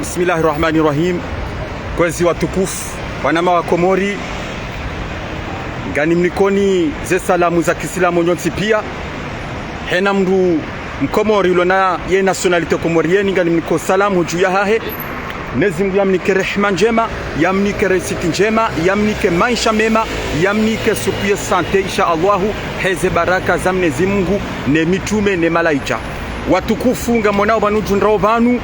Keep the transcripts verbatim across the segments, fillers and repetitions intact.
Bismillahi rahmani rahim. Kwezi watukufu, wanama wa Komori, nganimnikoni ze salamu za kisilamu nyontsi pia. Hena mndru mkomori ulo na ye nationalité comorienne, nganimniko salamu dju yahahe. Mwenyezi Mungu yamnike rehema ndjema, yamnike réussite ndjema, yamnike maisha mema, yamnike suku ye santé, insha Allahu, heze baraka za Mwenyezi Mungu, ne mitume, ne malaika. Watukufu, ngamonao pvanu djundrao pvanu,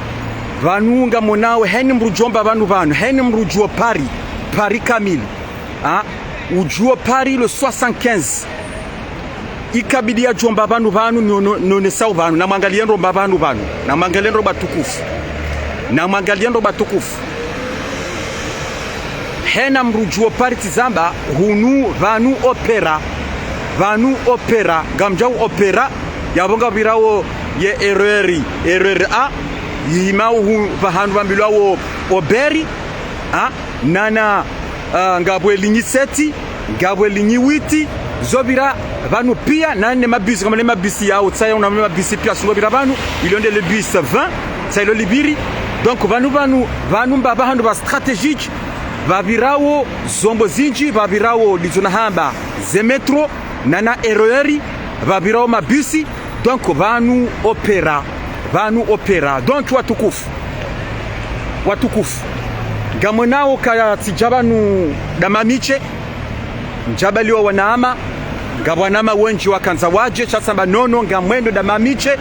pvanu ngamonao, heni mndru djomba pvanu pvanu, heni mndru djuo Paris, Paris kamili. Ha? Udjuo Paris le soixante-quinze. Ikabidi ya djomba pvanu pvanu, niono-, nionesao pvanu, namwangaliye ndro mba pvanu pvanu, namwangaliye ndro watukufu. Namwangaliye ndro watukufu. Hena mndru djuo Paris tizamba, hunu pvanu opéra. Pvanu opéra. Ngamdjau opéra. Yapvo ngapvirao ye erreur, erreur A. Yihimao hu pvahanu pvambilwao Oberi. Ha? Nana, ah, ngapvo ligne sept, ngapvo ligne huit, zo pvira pvanu pia, nane mabisi, kama ne mabisi yao, tsaya una mabisi pia, sungo pvira pvanu, ilo nde le bus vingt, tsaya ilo lipviri. Donc, pvanu, pvanu, pvanu mba pvahanu pva stratégique, pvapvirao zombo zindji, pvapvirao ndizo nahamba, ze métro, nana RER, pvapvirao mabisi, donc pvanu opéra, pvanu opéra. Donc, watukufu, watukufu, ngamwonao ka tsidja pvanu damamiche, ndjapvaliwa wanama, ngapvo wanama wendji wakandza wadje, sha tsamba nono, ngamwendo damamiche,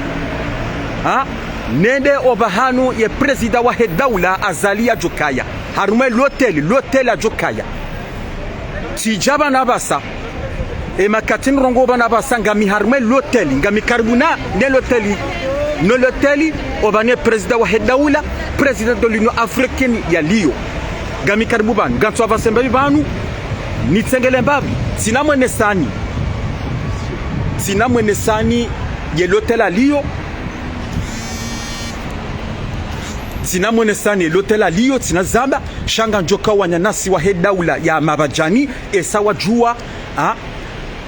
ha? Nende opvahanu ye président wahe daula Azali yadjokaya. Harumwa l'hôtel, l'hôtel yadjokaya. Tsidja pvanu apvasa. E makati nirongoao pvanu apvasa ngami harumwa l'hôtel, ngami karibu na, ne l'hôtel, no l'hôtel, opvanu ye président wahe daula, président de l'Union africaine yaliyo. Ngami karibu pvanu, ngantsu apvasa mbapvi pvanu, nitsengele mbapvi, tsina mwenesani. Tsina mwenesani ye l'hôtel aliyo. Tsina mwenesani ye l'hôtel aliyo, tsina zamba, sha ngamdjoka wananyasi wahe daula ya Mabadjani, esa wadjua, ha?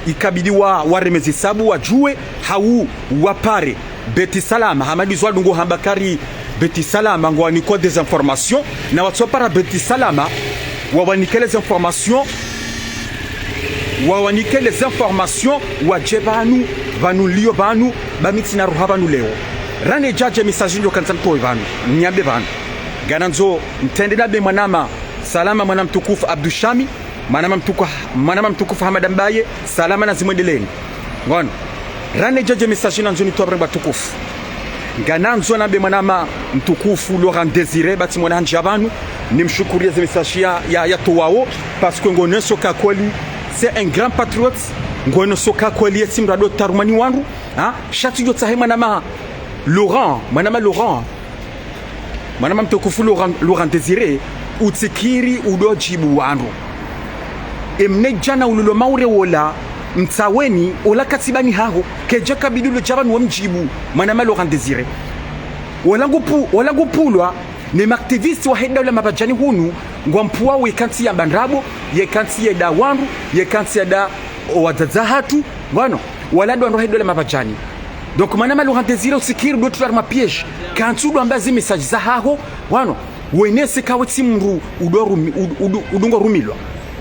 Ikabidi wa, wareme zisabu wadjue, hau wapare Beti Salama, hama ndizo wadungo hamba kari Beti Salama ngwawaniko des informations, na watsopara Beti Salama, wawanike les informations, wawanike les informations, wadje pvanu, pvanu liyo pvanu, ba mi tsina ruha pvanu leo. Rane djadje message ndjo kandza nitowe pvanu, nyambe pvanu. Nganandzo ntrende nambe mwanama Salama, mwana mtukufu Abdu Shami, mwanama mtuku-, mwanama mtukufu Hamada Mbaye, salama na zimwendeleni. Ngono. Rane djadje message nandzo nitowe pvanu watukufu. Nganandzo nambe mwanama mtukufu Laurent Désiré, ba tsimwona handja pvanu, nimshukuriye ze message ya, ya, yatowao, parce que ngoneso ka kweli, c'est un grand patriote, ngoneso ka kweli ye tsi mndru ado tarumani wandru, ha? Sha tsidjo tsahe mwanama Laurent, mwanama Laurent, mwanama mtukufu Laurent, Laurent Désiré, utsikiri udo djibu wandru. Emne djana ululo maure wola, mtsaweni, ola katsi pvani haho, kedja kabidi ulo dja pvanu wamdjibu, mwanama Laurent Désiré. Wola ngupu-, wola ngupvulwa, ne ma activistes wahe daula Mabadjani hunu, ngwampvuwa ye kantsi yamba ndrabo, ye kantsi yeda wandru, ye kantsi yeda owadzadze hatru, ngono, wala ndo wandru wahe daula Mabadjani. Donc, mwanama Laurent Désiré, utsikiri udo tulwa harumwa piège. Kantsu udo amba zi message zahaho, wano, wenese kawe tsi mndru udo rumi-, udu-, udu-, udungo rumilwa.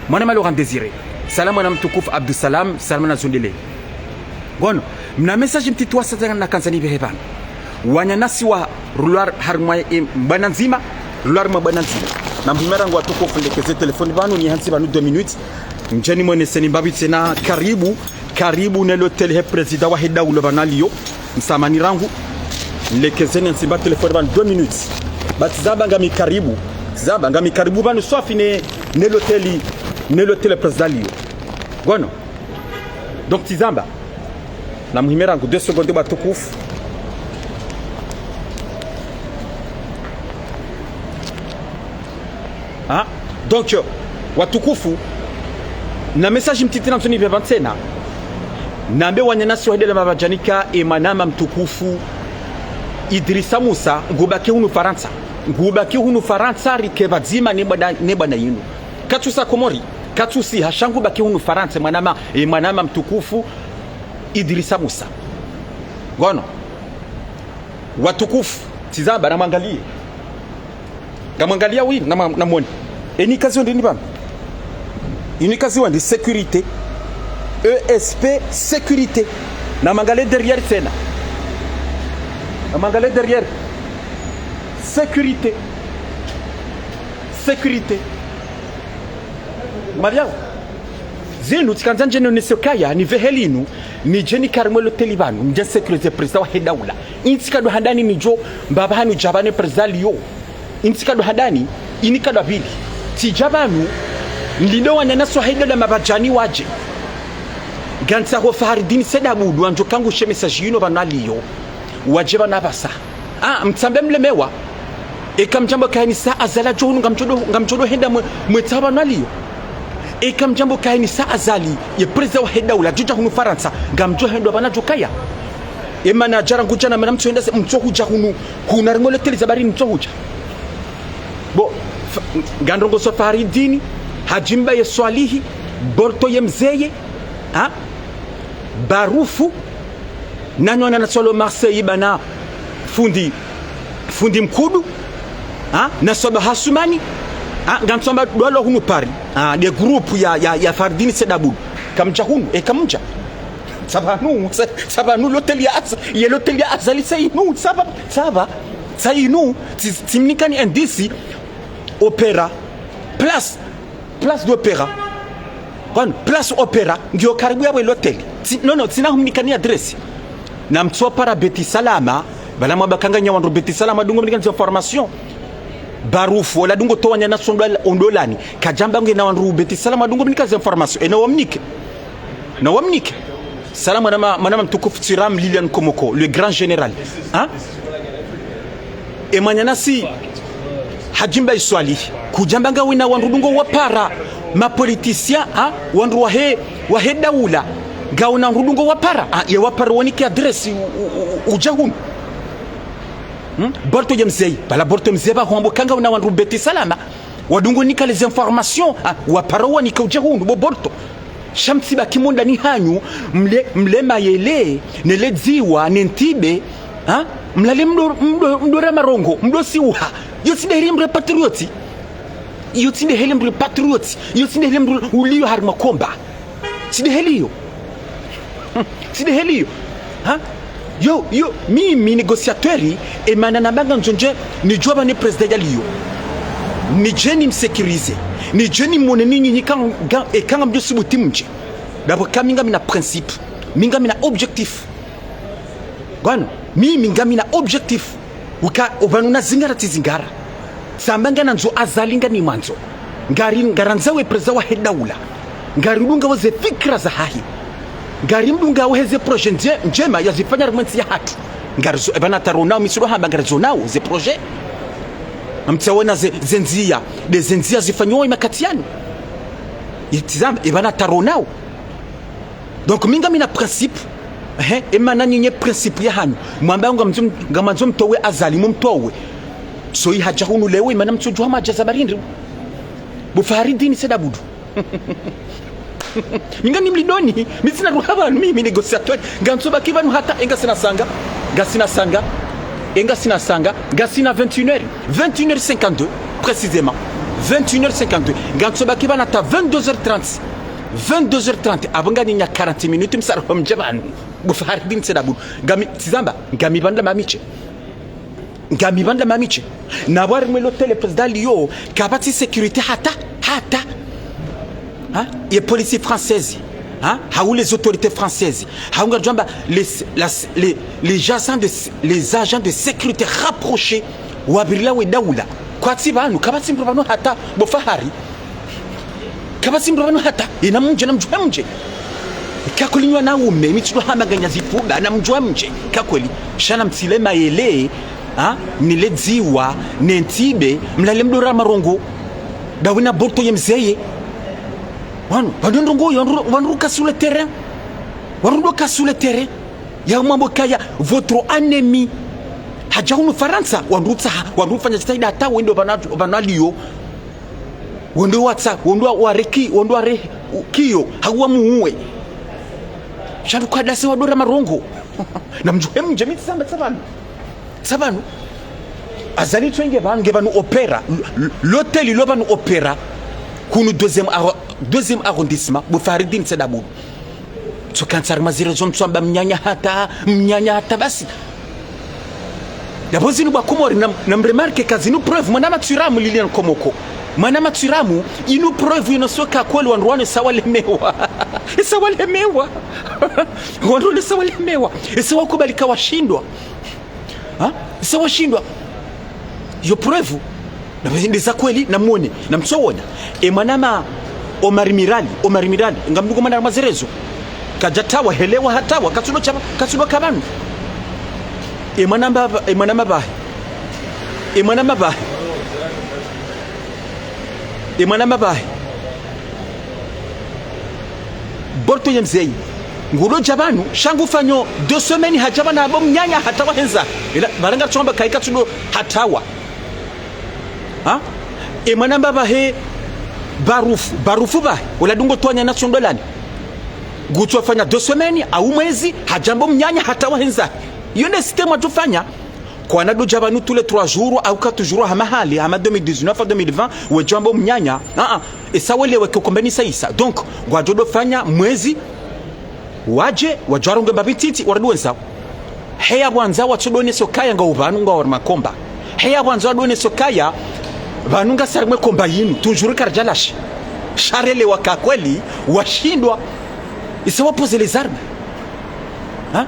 Mwanama Laurent Désiré. Salama mwana mtukufu Abdu Salam, salama na zondele. Ngono, mna message mtiti wa satana na kanzani behe pvanu. Wananyasi wa rulwar harumwa, eh, mbwana ndzima, rulwar mwa mbwana ndzima. Na mhimera ngwatukufu nilekeze telefoni pvanu, nihantsi pvanu deux minutes. Ndjeni mweneseni mbapvi tsena karibu, karibu ne l'hôtel he président wahe daula pvanu aliyo. Msamani rangu. Nilekeze nihantsi mba telefoni pvanu deux minutes. Ba tizamba ngami karibu. Tizamba ngami karibu pvanu swafi ne, ne l'hôtel, ne l'hôtel président aliyo. Ngono. Donc tizamba. Na mhimera ngu deux secondes watukufu. Ha? Donc, watukufu, na message mtiti nandzo nipve pvanu tsena. Nambe wananyasi wahe daula Mabadjani ka e mwanama mtukufu Idrissa Moussa, ngubaki hunu Farantsa. Ngubaki hunu Farantsa, rike pvadzima ne mbwana, ne mbwana yinu. Katsusa Komori, katsusi hasha ngubaki hunu Farantsa, mwanama, e mwanama mtukufu Idrissa Moussa. Ngono. Watukufu, tizamba na mwangaliye. Namwangalia wi, nama-, namwone. Eni kazi wandrini pvanu. Ini kazi wandri sécurité. E S P sécurité. Namwangalie derrière tsena. Namwangalie derrière. Sécurité. Sécurité. Mariamu. Zinu tsikandza ndjeni onesokaya, nipvehe linu, nidje nike harimwa loteli pvanu, nidje nsécurisé président wahe daula. Intsi kado handani nidjo, mbapvi hanu dja pvanu président liyo. Intsi kado handani, ini kado pvili. Tsidja pvanu, nilinde wananyasi wahe daula mapvadjani wadje. Ngantsaho Fahridine Said Abdou, wandjo kangushe message yinu pvanu aliyo. Wadje pvanu apvasa. Ah, mtsambe mlemewa. Eka mdjambo kaini sa Azali adjo hunu ngamdjo do, ngamdjo do henda mwe, mwetsa pvanu aliyo. Eka mdjambo kaini sa Azali, ye président wahe daula, adjo dja hunu Farantsa, ngamdjo henda pvanu adjo kaya. Emana djara ngudja na mana mtso henda se, mtso hudja hunu, hunu harimwa loteli za bahari mtso hudja. Bo, fa-, ngandrongoso Fahridine, Hadji Mbaye Swalihi, Borto ye mzeye, ha? Barufu, nanyo na Nasolo Marseille bana fundi, fundi Mkudu, ha? Na Swaba Hasumani, ha? Ngantsamba dwalo hunu Paris, ha? De groupe ya, ya, ya Fahridine Said Abdou. Kamdja hunu, e kamdja. Tsapvanu, tsa-, tsapvanu loteli ya Aza-, ye loteli ya Azali sa inu, tsapva, tsapva, sa inu, tsi-, tsimnikani indice, Opéra, place, place d'Opéra. Bon, place Opéra, ngiyo karibu yapvo loteli. Tsi-, non, non, tsina humnikani adresse. Namtso para Beti Salama, pvala mwamba kanganya wandru Beti Salama dungo mnikani information. Barufu, ola dungo towa wananyasi ondo-, ondolani. Kadjamba ngena wandru Beti Salama dungo mnikani information. Ena wamnike. Na wamnike. Salam mwana ma-, mwana mtukufu Tiram Lilian Komoko, le grand général. Ha? E mwananyasi Hadji Mbaye Swalihi. Kudjamba ngawena wandru dungo wapara. Ma politiciens, ha? Wandru wahe, wahe daula. Ngawena wandru dungo wapara. Ha? Ye wapara wanike adresse u-, u-, u-, udja hunu. Hmm? Borto ye mzeye. Pvala Borto mzeye pvahwambo kangawena wandru Beti Salama. Wadungo nika les informations, ah, wapara wanike udja hunu, bo Borto. Sha mtsibaki mondani hanyu, mle, mle mayele, ne le dziwa, ne ntibe, ha? Mlale mdo, mdo, mdo ra marongo, mdo siuha. Iyo tsi de heli mdru patriote. Iyo tsi de heli mdru patriote. Iyo tsi de heli mdru uliyo harimwa combat. Tsi de heli iyo. Hmm, tsi de heli iyo. Ha? Yo, yo, mimi négociateur, emana namba ngandzo ndje, nidjuwa pvanu président yaliyo. Nidje nimsécurisé. Nidje nimwone ni nyinyi kanga, eka ngamdjo subuti mdje. D'abord, ka mi ngamina principe. Mi ngamina objectif. Bon, mimi ngamina objectif. Uka, opvanu nazingara tsizingara. Tsamba nganandzo Azali nganimwandzo. Ngari, ngarandzao ye président wahe daula. Ngaridungao ze fikira zahahe. Ngarimdungao heze projet ndje-, ndjema yazifanya harimwa entsi yahatru. Ngarizo, epvanu taronao, mi tsidjo hamba ngarizonao, ze projet. Namtsaona ze, ze ndzia, de ze ndzia zifanyiwa imakati yanu. Itizamba, epvanu taronao. Donc, mi ngamina principe. Ehe, emana nyinyi principe yahanyu. Mwamba ngamwandzo, ngamwandzo mtowe Azali, mumtowe. So, ihadja hunu leo, emana mtsudjuwa madja za barindri. Bo Fahridine Said Abdou. Mi nganimlindoni, mi tsina ruha pvanu, mi, mi négociateur. Ngandzo baki pvanu hata, engasina sanga. Ngasina sanga. Engasina sanga. Ngasina vingt et une heures. Vingt et une heures cinquante-deux, précisément. Vingt et une heures cinquante-deux. Ngandzo baki pvanu hata vingt-deux heures trente. Vingt-deux heures trente, apvo nganina quarante minutes, msara ho mdje pvanu. Bo Fahridine Said Abdou. Ngami, tizamba, ngami pvanu la mamiche. Ngami pvanu la mamiche. Na pvo harimwa loteli président liyo, kapvatsi sécurité hata, hata. Ha? Ye police française. Ha? Hau les autorités françaises. Hau ngaridjo amba les, la, les, les agents de, les agents de sécurité rapprochés. Wapvirila we daula. Kwatsi pvanu, kapvatsi mdru pvanu hata, bo Fahari. Kapvatsi mdru pvanu hata, ena mdje, namdjuwa mdje. Kakweli nyi wanaume, mi tsidjo hamba nganya zifuba, namdjuwa mdje. Kakweli, sha namtsile mayele, ha? Nile dziwa, ne ntibe, mlale mdo ra marongo. Dawe na Borto ye mzeye. Wanu, wanu ndrongo, wanu, wanu ruka sur le terrain. Wanu ruka sur le terrain. Ya mwambo kaya, votre ennemi. Hadja hunu Farantsa, wanu rutsaha, wanu rufanya jitihadi hata wende pvanu, pvanu aliyo. Wende watsa, wende wa-, wareki, wende ware-, u-, kiyo, hauwa muwe. Sha ndo kwadase wado ra marongo. Namdjuwe mdje mi tsamba tsapvanu. Tsapvanu. Azali tso nge pvanu, nge pvanu Opéra, l-, l-, l'hôtel lo pvanu Opéra, hunu deuxième arro-, deuxième arrondissement, bo Faridine Said Abdou. Tso kantsi harumwa zirezo mtso amba mnyanya hata, mnyanya hata basi. Yapvo zinu bo wakomori, nam-, namremarqué ka zinu preuve, mwana matsiramu Lilian Komoko. Mwana matsiramu, inu preuve inu soka kweli wandru wanu esa walemewa. Esa walemewa. Wandru wanu esa walemewa. Esa wakubali ka washindwa. Ha? Esa washindwa. Yo preuve. Na nde za kweli, namwone, namtso wona. E mwana ma Omar Mirali, Omar Mirali, ngamdungo mwana harumwa zirezo. Kadja tawa, helewa hatawa, katsudo chama, katsudo ka pvanu. E mwana mba-, e mwana mapvahe. E mwana mapvahe. E mwana mapvahe. Borto ye mzeyi. Ngudo dja pvanu, sha ngufanyo deux semaines hadja pvanu amba mnyanya hatawa hendza. Ela, pvala ngaritso amba kayi katsudo hatawa. Ha? E mwana mba pvahe Barufu, Barufu pvahe, ola dungo twanya na sondolani. Ngutsofanya deux semaines, au mwezi, hadja amba mnyanya hatawa hendza. Iyo nde système watsofanya. Kwana do dja pvanu tous les trois jours, au quatre jours, hama hali, hama deux mille dix-neuf à deux mille vingt, wedjo amba mnyanya. Ah, ah. Esa welewe ke kombe ni sa isa. Donc, ngwadjo do fanya mwezi, wadje, wadjo warongoe mbapvi ntiti, warudi wendzawo. Heya pvwandza watsodo oneso kaya ngwao pvanu ngwao harumwa komba. Heya pvwandza wado oneso kaya, pvanu ngasi harumwa komba yinu, toujours karidja lashe. Sha relewa ka kweli, washindwa. Esa wa poser les armes. Ha?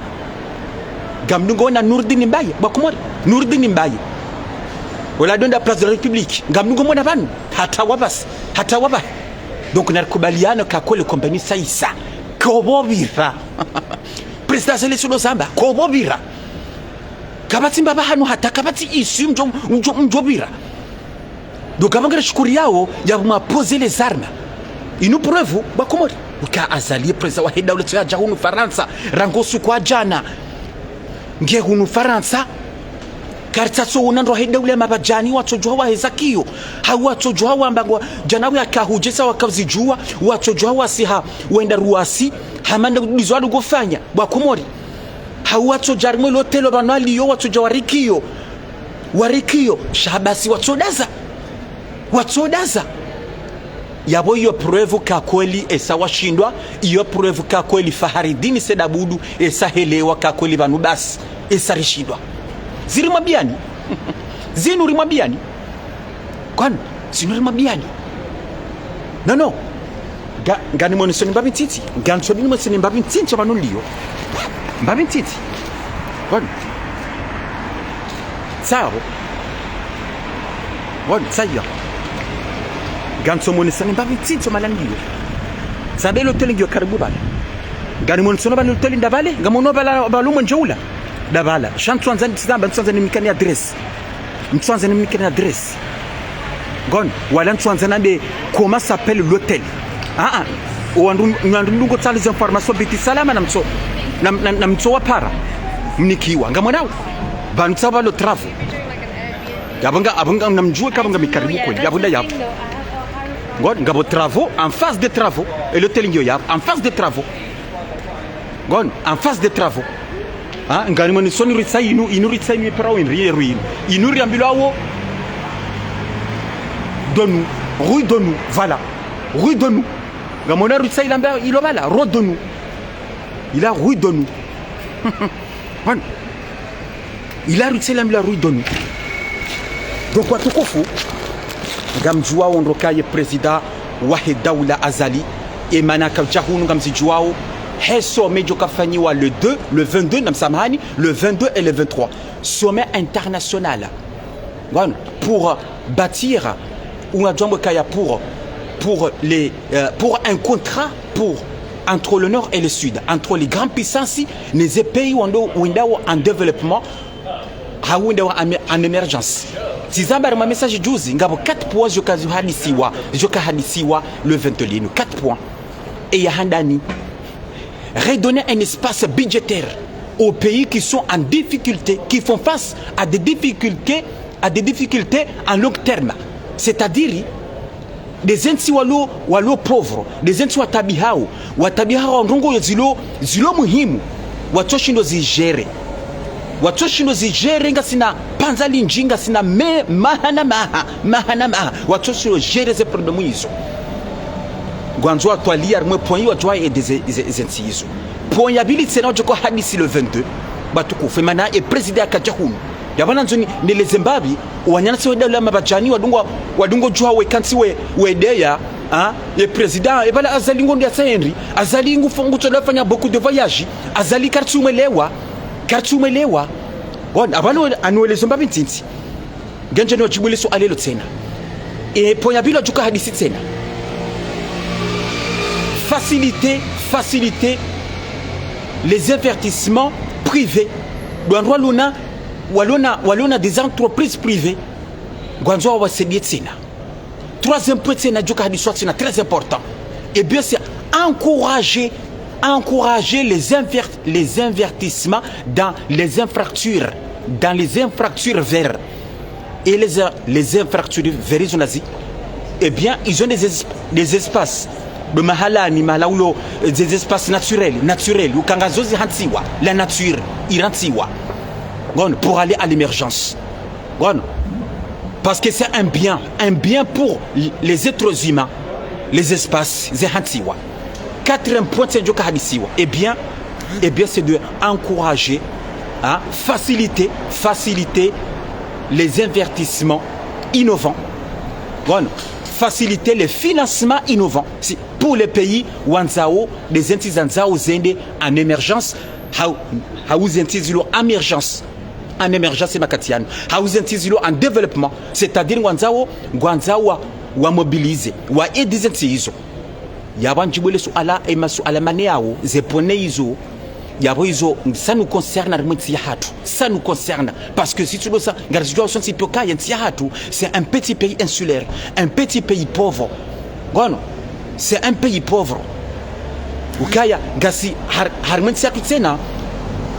Ngamdungo wona Nourdine Mbaye, bo wakomori. Nourdine Mbaye. Ola do hwenda Place de la République. Ngamdungo mwona pvanu. Hatawa basi. Hatawa pvahe. Donc, narikubaliane ka kweli kombe ni sa isa. Kopvo pvira. Président Azali tsodo zamba. Kopvo pvira. Kapvatsi mbapvi hanu hata kapvatsi issue mdjo, mdjo, mdjo pvira. Donc, apvo ngarishukuriyawo, yapvo mwa poser les armes. Inu preuve, bo wakomori. Uka Azali, président wahe daula tso yadja hunu Farantsa, rangu suku wa djana. Nge hunu Farantsa, karitsatso wona ndo wahe daula ya mapvadjani, watsodjuha waheza kiyo. Hau watsodjuha wamba ngwa, djana wuyaka hudje sa wakazidjuwa, watsodjuha wasiha, wenda ruwasi, hama nda ndizo wado ngofanya, bo wakomori. Hau watsodja harimwa l'hôtel pvanu waliyo, watsodja warikiyo. Warikiyo, sha basi watsodaza. Watsodaza. Yapvo iyo preuve ka kweli esa washindwa, iyo preuve ka kweli Faharidini Said Abdou, esa helewa ka kweli pvanu basi, esa rishindwa. Ziri mwambiyani. Zinu ri mwambiyani. Kwani, zinu ri mwambiyani. Non, non. Nga, nganimwoneseni mbapvi ntiti. Ngantsodjo nimwoneseni mbapvi ntiti pvanu niliyo. Mbapvi ntiti. Bon. Sawa. Bon, saya. Ngantsomwoneseni mbapvi ntiti mahala niliyo. Tsambe l'hôtel ngiyo karibu pvala. Nganimwoneseni pvanu l'hôtel nda pvale. Ngamwono pvala, pvala umwe ndjeula. Nda pvala. Sha ntsuandza nitsamba, ntsuandza nimnikeni adresse. Ntsuandza nimnikeni adresse. Ngono, wala ntsuandza nambe comment s'appelle l'hôtel. Ah, ah. Owandru, wandru mdungo tsali ze information biti salama namtso, nam, nam, namtso wapara. Mnikiwa. Ngamwonawo. Pvanu tsamba lo travaux. Yapvo nga, yapvo nga namdjuwe kapvo ngami karibu kweli. Yapvo nda yapvo. Ngono, ngapvo travaux, en face des travaux. E l'hôtel ngiyo yapvo, en face des travaux. Ngono, en face des travaux. Ah, nganimwoneseni rue tsa inu, inu rue tsa inu ipara wendri ye rue inu. Inu riambilwawo Donou, rue Donou, voilà. Rue Donou. Ngamwona rue tsa ilamba ilo pvala, rue Donou. Ila rue Donou. Bon. Ila rue tsa ilamba ila rue Donou. Donc, watukufu, ngamdjuwawo ndo kaye président wahe daula Azali, e mana kadja hunu ngamzidjuwawo, he sommet djo kafanyiwa le deux, le vingt-deux, namsamahani, le vingt-deux et le vingt-trois. Sommet international. Ngono, pour bâtir, ou adjouambo kaya pour, pour les, euh, pour un contrat pour, entre le nord et le sud, entre les grandes puissances, ne ze pays wandro wendawo en développement, hau wendawo en, en émergence. Tsizamba harimwa message juzi, ngapvo quatre points djo kazihadisiwa, djo kahadisiwa le vingt linu. Quatre points. E ya handani. Redonner un espace budgétaire aux pays qui sont en difficulté, qui font face à des difficultés, à des difficultés en long terme. C'est-à-dire, nde ze ntsi walo, walo pauvre, nde ze ntsi watabihao, watabihao ndrongoo zilo, zilo muhimu, watsoshindo zi gérer. Watsoshindo zi gérer ngasina Azali ndjinga sina me, maha na maha, maha na maha. Watsoshilo gérer ze problèmes izo. Ngwandzo watwaliye harimwe point wadjo aider ze, ze, ze ntsi izo. Point ya pvili tsena wadjo ko hadisi le vingt-deux. Batukufu, mana e président yakadja hunu. Yapvo nandzo ni, nieleze mbapvi, wananyasi we daula Mabadjani, wadungo, wadungo djuha we kantsi we, we deya, ha? E président, e pvala Azali ngo ndi ya tsaendri, Azali ngu fo-, ngutsola fanya beaucoup de voyages, Azali kartsu mwelewa, kartsu mwelewa. Bon, apvanu, anu elezo mbapvi ntiti. Ngendje no djibu le suala lilo tsena. E point ya pvili wadjo ka hadisi tsena. Faciliter, faciliter les investissements privés. Ndo wandru walona, walona, walona des entreprises privées. Ngwandzo wawasaidie tsena. Troisième point tsena, djo ka hadiswa tsena, très important. Eh bien, c'est encourager, encourager les inver-, les investissements dans les infrastructures, dans les infrastructures vertes. Et les, les infrastructures vertes, ils ont, eh bien, ils ont des es-, des espaces. De mahalani, mahala ulo, euh, des espaces naturels, naturels, ukaya ngazo zihantsiwa, la nature, irantsiwa. Bon, pour aller à l'émergence. Bon. Parce que c'est un bien, un bien pour les êtres humains, les espaces, zihantsiwa. Quatrième point, c'est djo ka hadisiwa. Eh bien, eh bien, c'est de encourager, hein, faciliter, faciliter les investissements innovants. Bon, faciliter les financements innovants. Si, pour les pays wandzao, des entités zandzao zende en émergence, hau, hau ze ntsi zilo en émergence. En émergence makati yanu. Hau ze ntsi zilo en développement. C'est-à-dire ngwandzao, ngwandzao wa, wa mobiliser, wa aider ze ntsi izo. Yapvo ndjibu le suala, e masuala mane yawo, ze point izo, yapvo izo, ça nous concerne harimwe ntsi yahatru. Ça nous concerne. Parce que si tu dois ça, ngaridjuao sontsi pvo ukaya ntsi yahatru, c'est un petit pays insulaire, un petit pays pauvre. Bon, c'est un pays pauvre. Ukaya, ngasi, har-, harimwe ntsi yahatru tsena,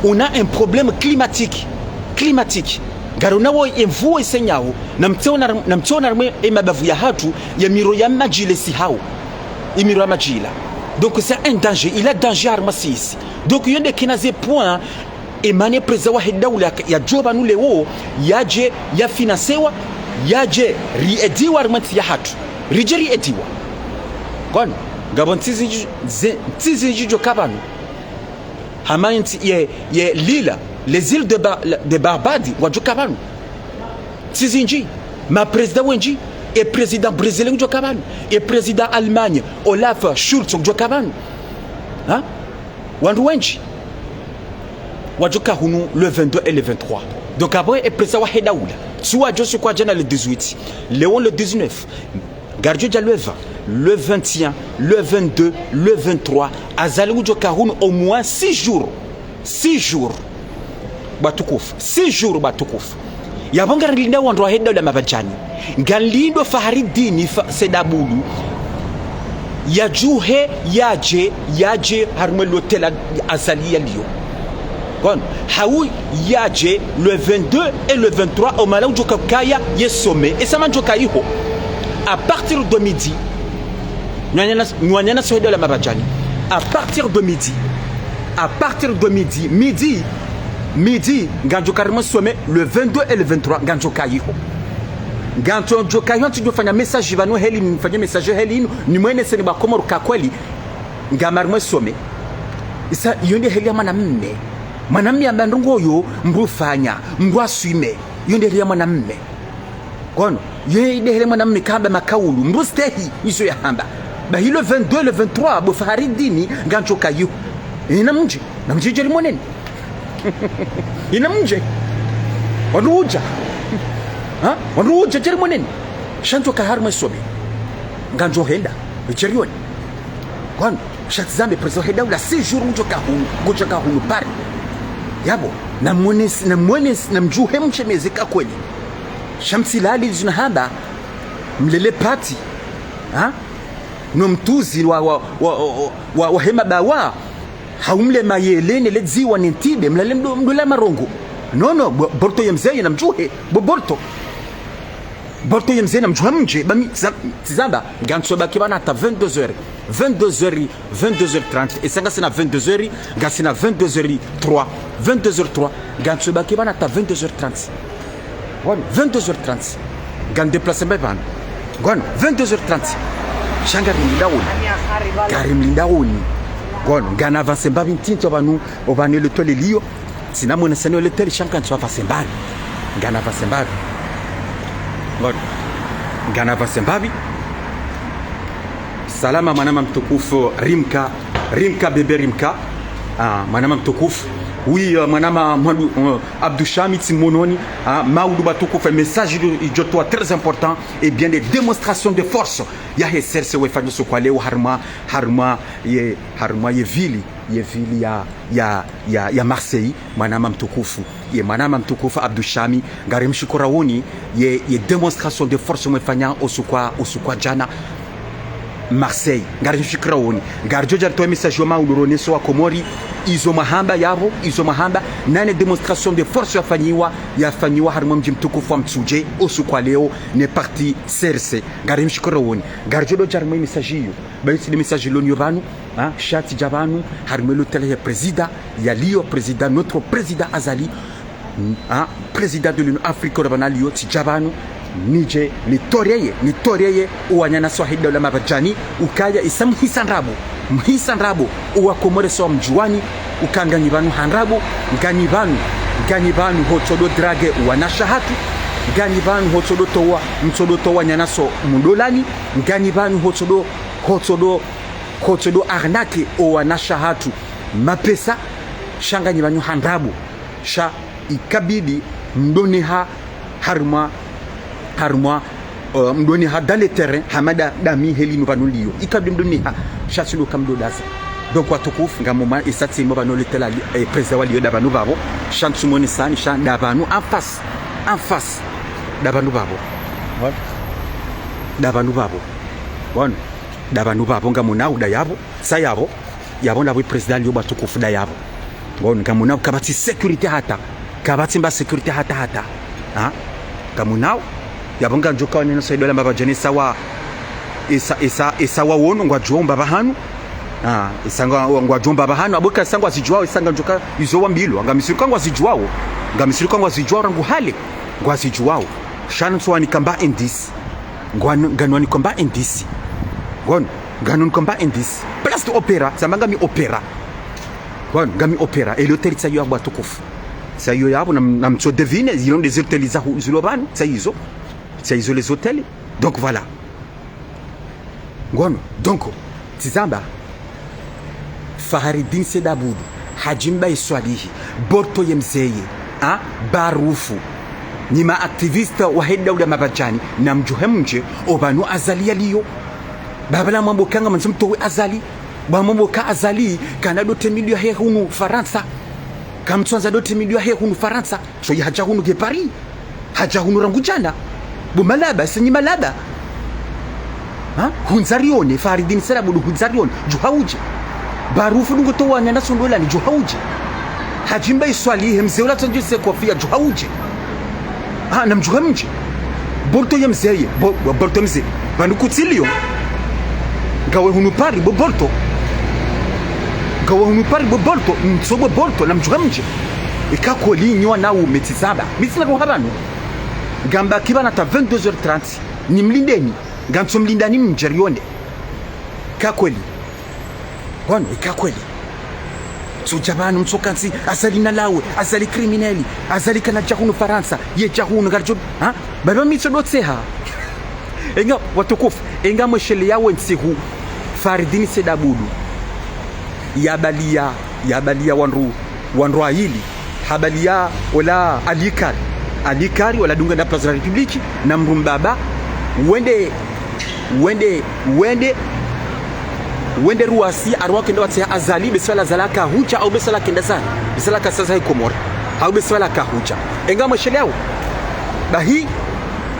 on a un problème climatique. Climatique. Ngarionao e mvua isenyao, na mtsiona, na mtsiona harimwe e mabavu yahatru, ye miro ya madji ile isihao. E miro ya madji ila. Donc c'est un danger, il a danger harimwa sisi. Donc yo nde kena ze point, e mana e président wahe daula ya, yadjo pvanu leo, yadje, yafinansewa, yadje, riaidiwa harimwe ntsi yahatru. Ridje riaidiwa. Bon, ngapvo ntsi zindji, ze, ntsi zindji djo ka pvanu. Hama ntsi ye, ye l'île, les îles de Ba-, de Barbade, ngwadjo ka pvanu. Ntsi zindji, ma président wendji, e président brésilien ngudjo ka pvanu, e président Allemagne, Olaf Scholz ngudjo ka pvanu. Ha? Wandru wendji. Wadjo ka hunu le vingt-deux et le vingt-trois. Donc apvo e président wahe daula. Tsi wadjo shuka djana le dix-huit. Leo le dix-neuf. Ngaridjo dja le vingt, le vingt et un, le vingt-deux, le vingt-trois. Azali ngudjo ka hunu au moins six jours. Six jours. Batukufu. Six jours batukufu. Yapvo ngarilindao wandru wahe daula Mabadjani. Ngalindo Fahridine Fa-, Said Abdou. Yadjuhe, yadje, yadje, harimwe l'hôtel Azali yaliyo. Bon, hau yadje le vingt-deux et le vingt-trois, o mahala udjo ka ukaya ye sommet. E sommet ndjo ka iho. À partir de midi, nwananyasi, nwananyasi wahe daula Mabadjani. À partir de midi, à partir de midi, midi, midi, ngamdjo ka harimwe sommet le vingt-deux et le vingt-trois, ngamdjo ka iho. Ngamdjo ka iho, ntsidjo fanya message pvanu heli, nifanye message heli inu, nimweneseni ba Komoro ka kweli. Ngami harimwe sommet. Isa, iyo nde heli ya mwanamme. Mwanamme ya bandru ngoyo, mdru ufanya, mdru aswime. Iyo nde heli ya mwanamme. Kono, iyo nde heli ya mwanamme kahamba makaulu, mdru ustehi, izo yahamba. Bahi le vingt-deux, le vingt-trois, bo Fahridine, ngamdjo ka iho. Ina mdje, na mdje djeri moneni. Ina mdje. Wandru udja. Ha? Wandru udja djeri moneni. Sha ngamdjo ka harimwe sommet. Ngamdjo henda. Djeri yoni. Kono, sha tsi zambe président wahe daula six jours ngudjo ka hunu, ngudjo ka hunu Paris. Yapvo, na mwenesi, na mwenesi, na mdjuhe mshemeze ka kweli. Sha mtsilali zinu hamba, mlele pati. Ha? No mtuzi wa, wa, wa hema bawa. Hau mle mayele ne le dziwa ne ntibe, mlale mdo, mdo la marongo. Non, non, bo, borto ye mze ye na mdjuhe, bo borto. Borto ye mze na mdjuha mdje, ba mi, tsi za-, tsi zamba, ngamtso baki pvanu hata vingt-deux heures. Vingt-deux heures, vingt-deux heures trente. Esa ngasina vingt-deux heures, ngasina vingt-deux heures trois. Vingt-deux heures trois, ngamtso baki pvanu hata vingt-deux heures trente. Ngono, vingt-deux heures trente. Ngam déplacé mbapvi pvanu. Ngono, vingt-deux heures trente. Sha ngarimlinda woni. Ngarimlinda woni. Ngono, ngam avancé mbapvi ntiti pvanu, opvanu le hôtel liyo. Tsina mwana sani le hôtel sha ngam avancé mbapvi. Ngam avancé mbapvi. Ngono. Ngam avancé mbapvi. Salama mwanama mtukufu Rimka, Rimka bébé Rimka. Ah, mwanama mtukufu. Oui, euh, mwanama Mwadu, euh, Abdou Shami tsi mononi, ah, maudu matukufu, message idjo, idjo towa très important, eh bien, des démonstrations de force. Yahe CRC wayifanya usiku wa leo harumwa, harumwa ye, harumwa ye ville, ye ville ya, ya, ya, ya Marseille, mwanama mtukufu. Ye mwanama mtukufu Abdou Shami, ngarimshukura woni, ye, ye démonstration de force mwayifanya usiku wa, usiku wa djana Marseille. Ngarimshukura woni. Ngaridjo dja ritowe message yo maudu ronese wa Komori, izo mwahamba yapvo, izo mwahamba, na ne démonstration de force yafanyiwa, yafanyiwa harumwa mdji mtukufu wa Mitsudje, usiku wa leo, ne parti CRC. Ngarimshukura woni. Ngaridjo dodja harumwa message iyo. Bayi tsi ne message loniyo pvanu, ah, sha tsidja pvanu, harumwa le hôtel ya président, yaliyo président, notre président Azali, ah, président de l'Union Africaine, pvanu yaliyo, tsidja pvanu, nidje, nitoreye, nitoreye, owananyasi wahe daula Mabadjani, ukaya isa mhisa ndrabo, mhisa ndrabo, owa Komori sa wamdjuwani, uka nganyi pvanu ha ndrabo, nganyi pvanu, nganyi pvanu hotsodo draguer owanashe hatru, nganyi pvanu hotsodo towa, mtsodo towa wananyasi mdolani, nganyi pvanu hotsodo, hotsodo, hotsodo arnaquer owanashe hatru mapesa, sha nganyi pvanu ha ndrabo, sha ikabidi mdoneha harumwa, harumwa, euh, mdoneha dans le terrain, hama da, dami heli nu pvanu liyo. Ikabidi mdoneha, sha tsi lo kamdodasa. Donc, watukufu, ngamwona, isa tsi mo pvanu le hôtel ali, eh, président waliyo da pvanu pvapvo, sha ntsu monesani, sha da pvanu en face, en face, da pvanu pvapvo. Bon. Da pvanu pvapvo. Bon. Da pvanu pvapvo, ngamwona uda yapvo, sa yapvo, yapvo ndapvo président aliyo watukufu da yapvo. Bon, ngamwona kapvatsi sécurité hata. Kapvatsi mba sécurité hata hata. Ha? Ngamwona yapvo ngandjoka wananyasi wahe daula Mabadjani sawa, isa, isa, isa wawono ngwadjuwao mbapvi pvahanu. Ah, isa ngwa, ngwadjuwao mbapvi pvahanu. Apvo ka isa ngwazidjuwao, isa ngandjoka izo wambilwa. Ngamisiri ka ngwazidjuwao. Ngamisiri ka ngwazidjuwao rangu hale. Ngwazidjuwao. Sha ntsu wanika mba indice. Ngwanu, nganwanika mba indice. Ngono, nganwanika mba indice. Place de l'Opéra, sa mba ngami Opéra. Ngono, ngami Opéra. Et l'hôtel tsayo yapvo watukufu. Tsayo yapvo na, namtso deviner, zilo nde zi hôtel zahu, zilo pvanu, tsayizo. Tsayizo les hôtels. Donc voilà. Ngono, donc, tsi zamba. Faharidine Said Abdou, Hadji Mbae Swalihi, Borto ye mzeye, ha? Barufu. Nyi ma activistes wahe daula Mabadjani, namdjuhe mdje, opvanu Azali yaliyo. Ba pvala mwambo ka ngamwandzo mtowe Azali. Ba mwambo ka Azali, kana dote miliyo yahe hunu Farantsa. Kamtsuandza dote miliyo yahe hunu Farantsa. So yahadja hunu nge Paris. Hadja hunu rangu djana. Bo malaba, senyi malaba. Ha? Hundza rione, Faridine Said Abdou hundza rione. Djuha udje. Barufu dungo towa wananyasi mdolani, djuha udje. Hadji Mbae Swalihi, mze ula tsondjise kofia, djuha udje. Ha, namdjuhe mdje. Borto ye mzeye, bo, bo, Borto mze. Pvanu kutsi liyo. Ngawe hunu Paris, bo Borto. Ngawe hunu Paris, bo Borto, mtso bo Borto, namdjuhe mdje. Eka kweli nyi wanawume tsi zamba. Mi tsina roha pvanu. Ngambaki pvanu hata vingt-deux heures trente. Nimlindeni. Ngamtso mlindani mdje rione. Eka kweli. Ngono, eka kweli. Mtsodja pvanu, mtsokantsi, Azali nalawe, Azali criminel, Azali kanadja hunu Farantsa, yedja hunu, ngaridjo, ha? Baba mitso dotseha. Enga, watukufu, enga mwesheleya wo ntsihu, Faridine Said Abdou. Yabaliya, yabaliya wandru, wandru wayili. Habaliya ola Alikari. Alikari, ola dunga na Place de la République, na mdru mbaba. Wende, wende, wende, wende Ruwasi, harumwa kenda watseha Azali, be swala Azali kahudja, au be swala kenda zani. Be swala kasa zahe Komori. Au be swala kahudja. Enga mwesheleya wo. Bahi,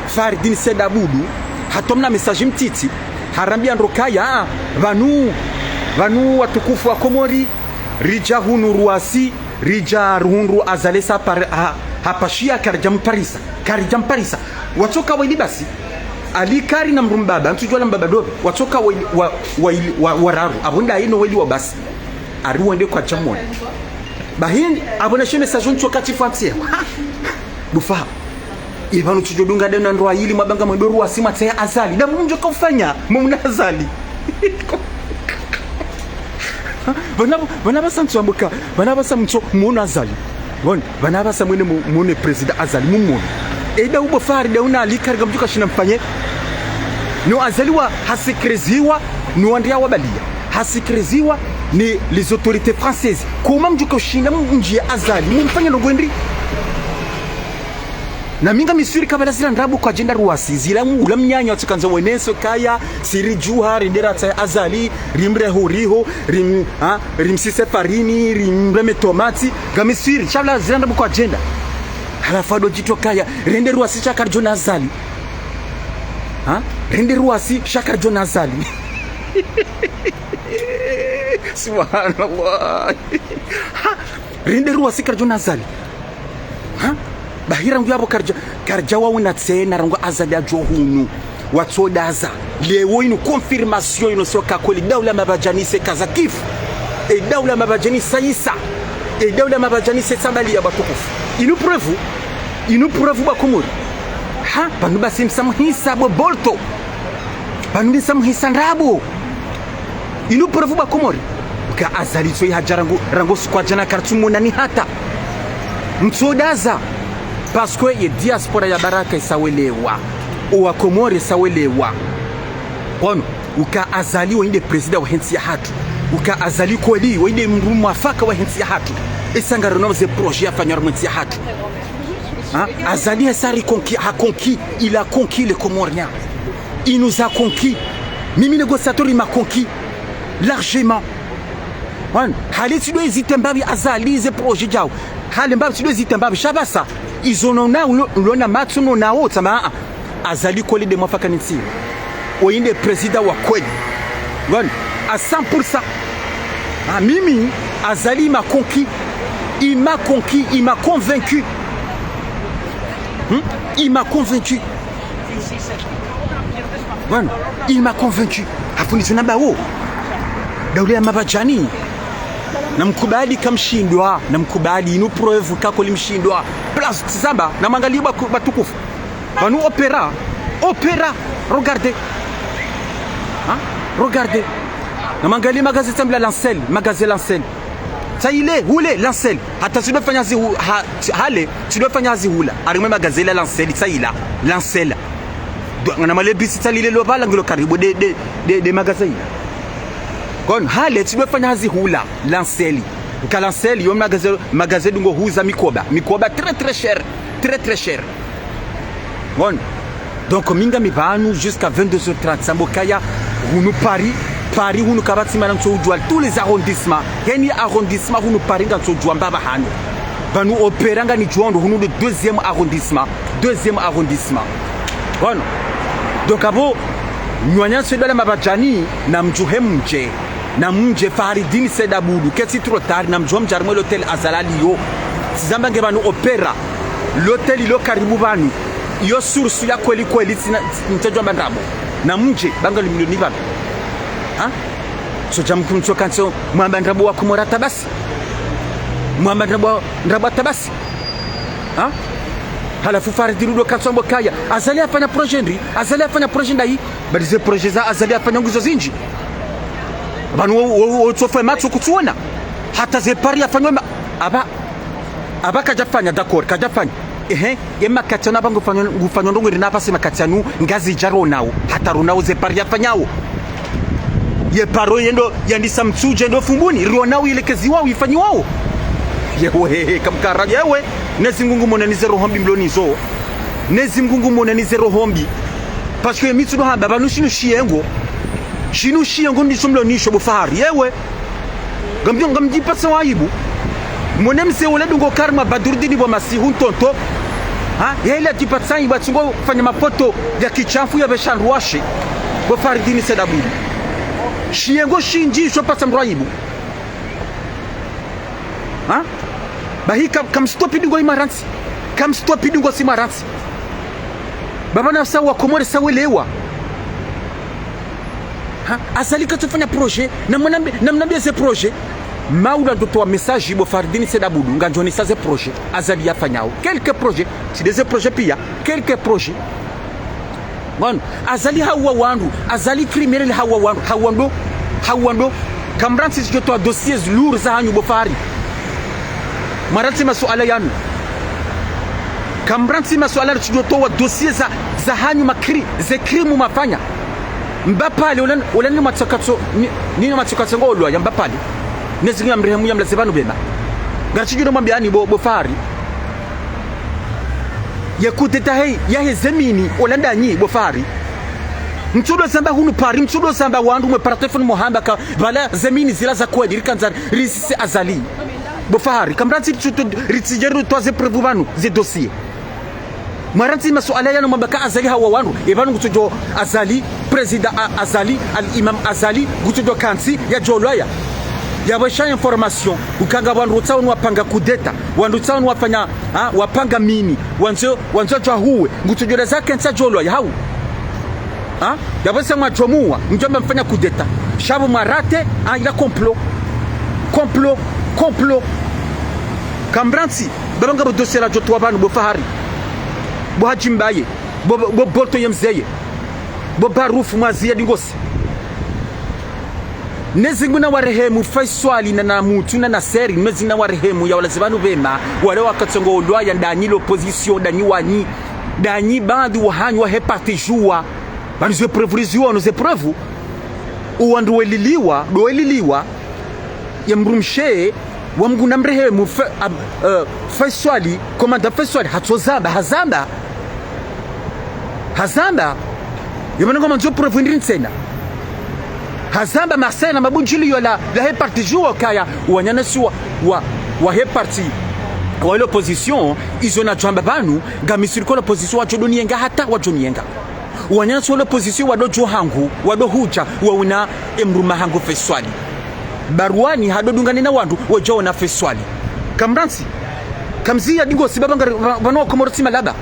Faridine Said Abdou, hatomna message mtiti, harambiya ndro kaya, ah, pvanu, pvanu watukufu wa Komori, ridja hunu Ruwasi, ridja ruhundru Azali sa par-, ha, hapashiya karidja mparisa, karidja mparisa. Watsoka wayili basi. Alikari na mdru mbaba, ntsudjuwa la mbaba dopvi. Watsoka wayili, wa, wayili, wa, wararu. Apvo nda yino wayili wa basi. Hari wende kwadja mwona. Bahi, apvo na she message ntsoka tsi fantsi. Bufa. Ipvanu tsudjo dunga dena ndrwa ili mwabanga mwendo ruwasi mwatsaha Azali. Nda mdjo kaufanya, mumna Azali. Pvana, pvana pvasa mtso amboka, pvana pvasa mtso mwono Azali. Bon, pvana pvasa mwene mu-, mwone président Azali, mumwone. Eda ubo Fahari, da una Ali Kari, ngamdjo kashina mfanye. No Azali wa hasikiriziwa, no wandria wa balia. Hasikiriziwa ni les autorités françaises. Koma mdjo kashinda mdjie Azali, mumfanye ndrongo ndri. Na mi ngami sûr kabala zila ndrabo kwadjenda ruwasi, zila m-, ula mnyanya watsukandza weneso kaya, si ridjuha, rende ratsahe Azali, rimre huriho, rim-, ha, rimsise farini, rimreme tomati, ngami sûr, sha bala zila ndrabo kwadjenda. Halafu ado djitro kaya, rende ruwasi sha karidjo na Azali. Ha? Rende ruwasi sha karidjo na Azali. Subhanallah. Ha? Rende ruwasi karidjo na Azali. Ha? Bahi rangu yapvo karidja, karidja waona tsena rangu Azali adjo hunu. Watsodaza. Leo inu confirmation inu sio ka kweli daula mabadjani se kaza kifu. E daula mabadjani sa isa. E daula mabadjani se sabali ya batukufu. Inu preuve. Inu preuve ba Komori. Ha? Pvanu basi msamuhisa bo bolto. Pvanu msamuhisa ndrabo. Inu preuve ba Komori. Ka Azali tso ihadja rangu, rangu sukwadjana kartsumwona ni hata. Mtsodaza. Parce que ye diaspora ya baraka isawelewa. Owa Komori isawelewa. Kono, uka Azali wo inde président wa hentsi ya hatru. Uka Azali kweli wo inde mdru mwafaka wa hentsi ya hatru. Esa ngarono ze projet yafanya harumwa hentsi ya hatru. Ha? Azali hesa ri conquis, ha conquis, il a conquis les Comoriens. Il nous a conquis. Mimi négociateur, il m'a conquis. Largement. Wan, hale tsidjo hésiter mbapvi Azali ze projet djao. Hale mbapvi tsidjo hésiter mbapvi sha pvasa. Izo nona ulo, ulona matso nona wo tsama. Azali kweli nde mwafaka ni ntsi. Wo inde président wa kweli. Wan, à cent pour cent. Ah, mimi, Azali il m'a conquis. Il m'a conquis, il m'a convaincu. Hmm? Il m'a convaincu. Wan, il m'a convaincu. Hafu ni tuna bawo. Daula ya mabadjani. Namkubali kamshindwa, namkubali, inu preuve ka kweli mshindwa. Plus, tsamba, namwangalie ba-, batukufu. Pvanu opéra, opéra, regardez. Hein? Regardez. Namwangalie magazeti tsambila Lancel, magazeti Lancel. Tsa ile, hule, Lancel. Hata tsidjo fanya zi hu-, ha, tsi-, hale, tsidjo fanya zi hula. Harimwa magazeti la Lancel, tsa ila, Lancel. Dwa, ngana malebisi tsa lile lo pvala ngilo karibu de, de, de, de magazeti. Kono, hale, tsidjo fanya zi hula, Lancel. Nka Lancel, yo magazeti, magazeti ngo huza mikoba. Mikoba très, très cher, très, très cher. Bon. Donc, mi ngami pvanu jusqu'à vingt-deux heures trente. Sambo kaya, hunu Paris, Paris, hunu kapvatsi mana ntso udjua tous les arrondissements. Heni arrondissement, hunu Paris, ngantso udjua mbapvi hanu. Pvanu opéra ngani djuondo, hunu le deuxième arrondissement. Deuxième arrondissement. Bon. Donc, apvo, nyi wanantsi daula mabadjani, namdjuhe mdje. Namdje Fahridine Said Abdou, ketsi trop tard, namdjo mdja harimwa l'hôtel Azali yo. Tsizamba nge pvanu opéra. L'hôtel lo karibu pvanu. Yo source ya kweli kweli tsina, ntsedjo amba ndrabo. Namdje, banga limilioni pvanu. Ha? So djamkunu tsoka ntso, mwamba ndrabo wa Komori hata basi. Mwamba ndrabo, ndrabo hata basi. Ha? Halafu Fahridine ndo katsu amba kaya. Azali hafanya projet ndri, Azali hafanya projet ndahi. Badi ze projet za Azali hafanya ngizo zindji. Pvanu wo, wo, wo, wo tsofe matso kutsuona. Hata ze pari hafanya ma-, apva, apva kadjafanya, d'accord, kadjafanya. Ehe, ye makati yanu apva ngufanya, ngufanya ndrongo irina apva se makati yanu, Ngazidja ronao. Hata ronao ze pari hafanyao. Ye paro yendo, yandisa Mitsudje ndo Fumbuni, ronao ilekeziwao, ifanyiwao. Yewe, he, he, kamkara, yewe, nezi ngungu mona nize roho mbi mlo nizo. Nezi ngungu mona nize roho mbi. Parce que mi tsudo hamba, pvanu shinu shiyengo. Shinu shiyengo ndisho mlo nisho bo Fahari. Yewe. Ngamdjo, ngamdjipatsa wa aibu. Mwone mze ule dungo karma Badrudini bo Masihu ntonto. Ha? Yele adjipatsa aibu atsungo fanya mapoto ya kishafu ya beshandru washe. Bo Fahridine Said Abdou. Shiyengo shindji sho patsa mdru aibu. Ha? Bahi kam, kamstopi dungo imarantsi. Kamstopi dungo simarantsi. Baba na sa wa Komori sa welewa. Ha? Azali katsufanya projet, namnambi-, namnambie ze projet. Maudu ngudjo towa message bo Fahridine Said Abdou, ngudjo onesa ze projet Azali yafanyao. Quelques projets, tsi nde ze projet pia, quelques projets. Ngono, Azali hauwa wandru, Azali criminel hauwa wandru, hauwa ndo, hauwa ndo. Kamrantsi tsidjo towa dossiers lourds za hanyu bo Fahri. Mwarantsi masuala yanu. Kamrantsi masuala tsidjo towa dossiers za, za hanyu makri, ze crime mafanya. Mbapvale, ola, ola ni matsokatso, ni, ni matsokatso ngo olwaya Mbapvale. Mnyezi Mungu yamrehemu yamlaze pvanu pvema. Ngaritsidjo no mwambiani bo, bo Fahri. Ye kudeta hei, yahe ze mini, ola ndanyi, bo Fahri. Mtsudo zamba hunu Paris, mtsudo zamba wandru mwe par téléphone mohamba ka, pvala ze mini zila za kweli, rikandza, risisi Azali. Bo Fahri, kamrantsi tsudo, ritsidje rutowa ze preuves pvanu, ze dossiers. Mwarantsi masuala yanu mwamba ka Azali hauwa wandru, e pvanu ngutsodjo Azali, président A-, Azali, al-Imam Azali, ngutsodjo kantsi, yadjo lwaya. Yapvo sha information, ukanga wandru tsawo ni wapanga kudeta, wandru tsawo ni wafanya, ha, wapanga mini, wandzo, wandzo djwa huwe, ngutsodjo daza kentsi yadjo lwaya, hau. Ha? Yapvo se mwadjo muwa, mdjo mba mfanya kudeta. Sha pvo mwarate, ha, ila complot. Complot, complot. Kamrantsi, pvapvo ngapvo dossier ladjo towa pvanu, bo Fahari. Bo Hadji Mbaye. Bo, bo, bo Bolto ye mzeye. Bo Barufu Mwaziya Dingosi. Mnyezi Mungu nawarehemu Faiswali na, na Mutu na Naseri. Mnyezi Mungu nawarehemu yawalaze pvanu pvema. Wale wakatsi ngo olwaya ndanyi l'opposition, ndanyi wanyi. Ndanyi baadhwi wa hanyu wahe parti Juwa. Pvanu ze preuves riziono ze preuves. Uwandru weliliwa, ndo weliliwa. Ye mdrumshe wa Mungu namrehemu Fa-, ab-, eh, Faiswali, commandant Faiswali, hatsozamba, hazamba. Hazamba. Ye pvanu ngoma ndzo preuve ndrini tsena. Hazamba Marseille na mabundjiliyo la, lahe parti Juwa kaya, wananyasi wa, wa, wahe parti, wa l'opposition, izo nadjo amba pvanu, ngami sûr que l'opposition wadjo doniyenga hata, wadjo niyenga. Wananyasi wa l'opposition wado djo hangu, wado hudja, waona emdrume hangu Faiswali. Baruani hado dungana na wandru, wadjo ona Faiswali. Kamrantsi, kamziya Dingosi pvapvo ngari, pva-, pvanu wa Komoro tsi malaba.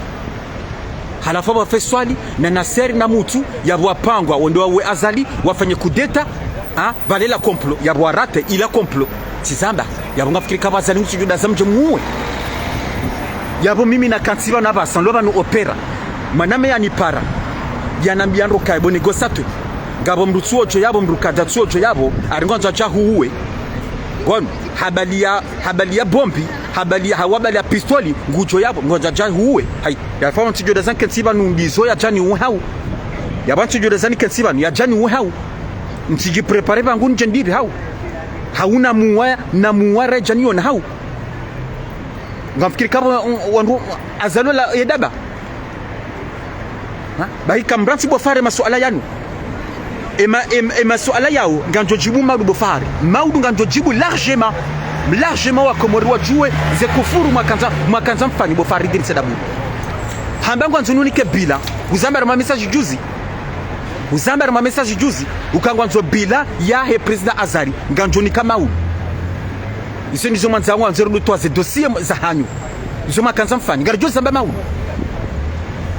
Halafu apvo Faiswali, na Naseri na Mutu, yapvo wapangwa, wende wauwe Azali, wafanye kudeta, ha? Pvale la complot, yapvo warate, ila complot. Tsizamba, yapvo ngafikiri ka pvo Azali ngutsudjo daza mdje muwe. Yapvo mimi nakantsi pvanu apvasa, nlo pvanu opéra. Mwananya yanipara. Yanambia ndro kaye, bo négociateur. Ngapvo mdru tsuodjo yapvo, mdru kadja tsuodjo yapvo, ari ngwandzo adja huwe. Ngono, habari ya, habari ya bombi, habari ya, hau habari ya pistoli, ngudjo yapvo, ngwandzo adja huwe. Hayi, yapvo ntsidjo daza nkentsi pvanu ndizo yadja niuwe hau. Yapvo ntsidjo daza nkentsi pvanu, yadja niuwe hau. Ntsidji préparer pvangu ndje ndipvi hau. Hau namuwa, namuwa redja niona hau. Ngamfikiri ka pvo, um, wandru, Azali ola ye daba. Ha? Bahi kamrantsi bo Fahri masuala yanu. Ema, em-, emasuala yawo, ngandjo djibu Maudu bo Fahri. Maudu ngandjo djibu largement. Largement wa Komori wadjuwe ze kufuru mwakandza, mwakandza mfanye bo Fahridine Said Abdou. Hamba ngwandzo nunike bilan, uzamba harumwa message juzi. Uzamba harumwa message juzi, uka ngwandzo bilan yahe président Azali, ngandjo nika Maudu. Izo ndizo mwandza ngwandzo rudu towa ze dossier za hanyu. Izo mwakandza mfanye, ngaridjo zamba Maudu.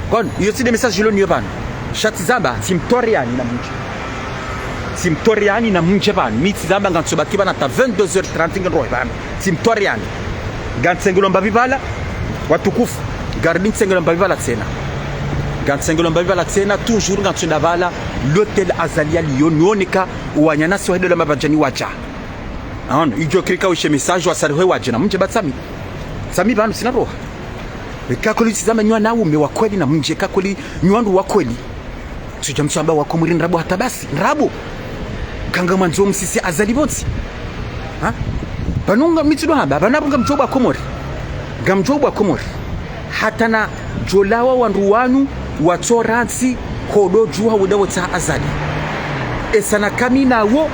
Ngono, iyo tsi nde message ilo niyo pvanu. Sha tsizamba, tsimtoreani na mdje. Tsimtoreani na mdje pvanu. Mi tsizamba ngantso baki pvanu hata vingt-deux heures trente ngendrohe pvanu. Tsimtoreani. Ngantsengelwa mbapvi pvala, watukufu. Ngaridi ntsengelwa mbapvi pvala tsena. Ngantsengelwa mbapvi pvala tsena, toujours ngantso enda pvala, l'hôtel Azali yaliyo, nioneka, wananyasi wahe dola mapvadjani wadja. Aono, idjo kirika ushe message wa sarihe wadje na mdje ba tsami. Tsami pvanu tsina roha. Eka kweli tsizamba nyi wanaume wa kweli na mdje, eka kweli nyi wandru wa kweli. Tsudja mtsamba wa Komori ndrabo hata basi, ndrabo. Kanga mwandzo msisi Azali pvontsi. Ha? Pvanu nga mi tsudo hamba, pvanu apvo ngamdjo wa Komori. Ngamdjo wa Komori. Hata nadjolawa wandru wanu, watsorantsi, hodo djuha wuda wotsaha Azali. Esa nakami nawo,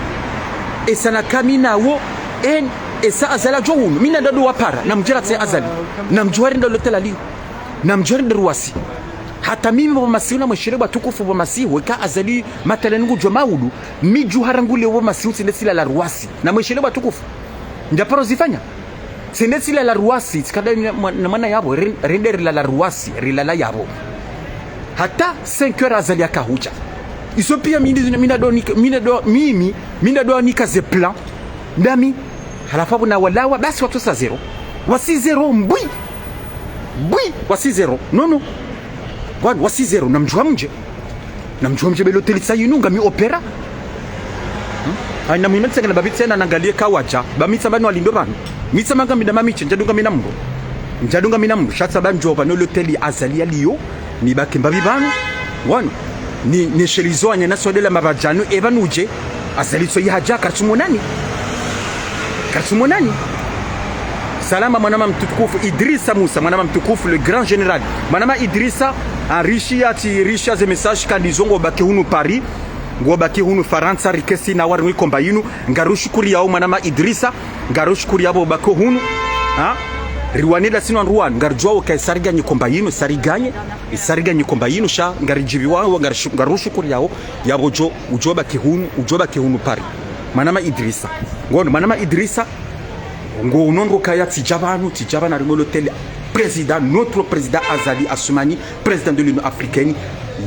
esa nakami nawo, en, esa Azali adjo hunu. Mi nandado wapara, na mdjera tse Azali. Na mdjuhari nda l'hôtel Ali. Na mdjuhari nda ruwasi. Hata mimi pvo masihu na mweshele watukufu pvo masihu, eka Azali matala ningudjo Maudu, mi djuhara ngule pvo masihu tsinde tsilala ruwasi. Na mweshele watukufu. Ndja paro zifanya. Tsinde tsilala ruwasi, tsikada na mwa-, na mwana yapvo, ren-, rende rilala ruwasi, rilala yapvo. Hata cinq heures Azali yakahudja. Iso pia mi ndi-, mi nado nika, mi nado, mimi, mi nado nika ze plan. Ndami, Halafu apvo na walawa, basi watsosa zéro. Wasi zéro, mbwi. Mbwi, wasi zéro. Non, non. Bwana, wasi zéro, namdjuwa mdje. Namdjuwa mdje be l'hôtel tsa yinu, ngami opéra. Hmm? Ayi, na muhima ntsengana ba pvi tsena nangaliye kawadja. Ba mi tsamba no walindo pvanu. Mi tsamba ngami na mamiche, ndjadunga mi na mdru. Ndjadunga mi na mdru. Sha tsamba ndjo pvanu l'hôtel Azali yaliyo. Nibaki mbapvi pvanu. Wanu. Ni, nishilizo wananya na swala la mapvadjanu, epvanu dje. Azali tso yahadja, karitsumonani. Karitsumonani. Salama mwanama mtukufu Idrissa Musa, mwanama mtukufu le grand général. Mwanama Idrissa, ah, rishiya ti, rishiya ze message kandizo ngo baki hunu Paris, ngo baki hunu Farantsa, riketsi na wari mwi komba yinu, ngarushukuriyawo mwanama Idrissa, ngarushukuriyawo baki hunu, ha? Riwanila sinu wandru wanu, ngaridjuwawo ka isariganye komba yinu, isariganye, isariganye komba yinu, sha ngaridjiviwawo, ngarishu-, ngarushukuriyawo, yapvo djo, udjo baki hunu, udjo baki hunu Paris. Mwanama Idrissa. Ngono, mwanama Idrissa, ngo unondo kaya tsidja pvanu, tsidja pvanu harimwa l'hôtel président, notre président Azali Assoumani, président de l'Union africaine,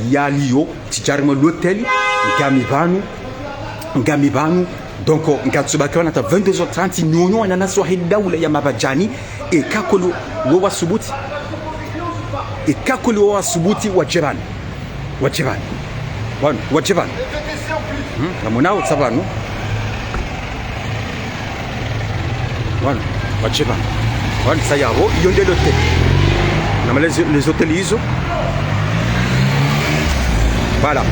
yaliyo, tsidja harimwa l'hôtel, ngami pvanu, ngami pvanu. Donc, ngatsobaki pvanu hata vingt-deux heures trente, nyonyo wananya swala he daula ya mapvadjani, eka kweli wo wasubuti. Eka kweli wo wasubuti wadje pvanu. Wadje pvanu. Pvanu, wadje pvanu. Hmm, namonao tsa pvanu. Pvanu, wadje pvanu. Pvanu, tsa yapvo, iyo nde l'hôtel. Namale les, les hôtels izo. Voilà.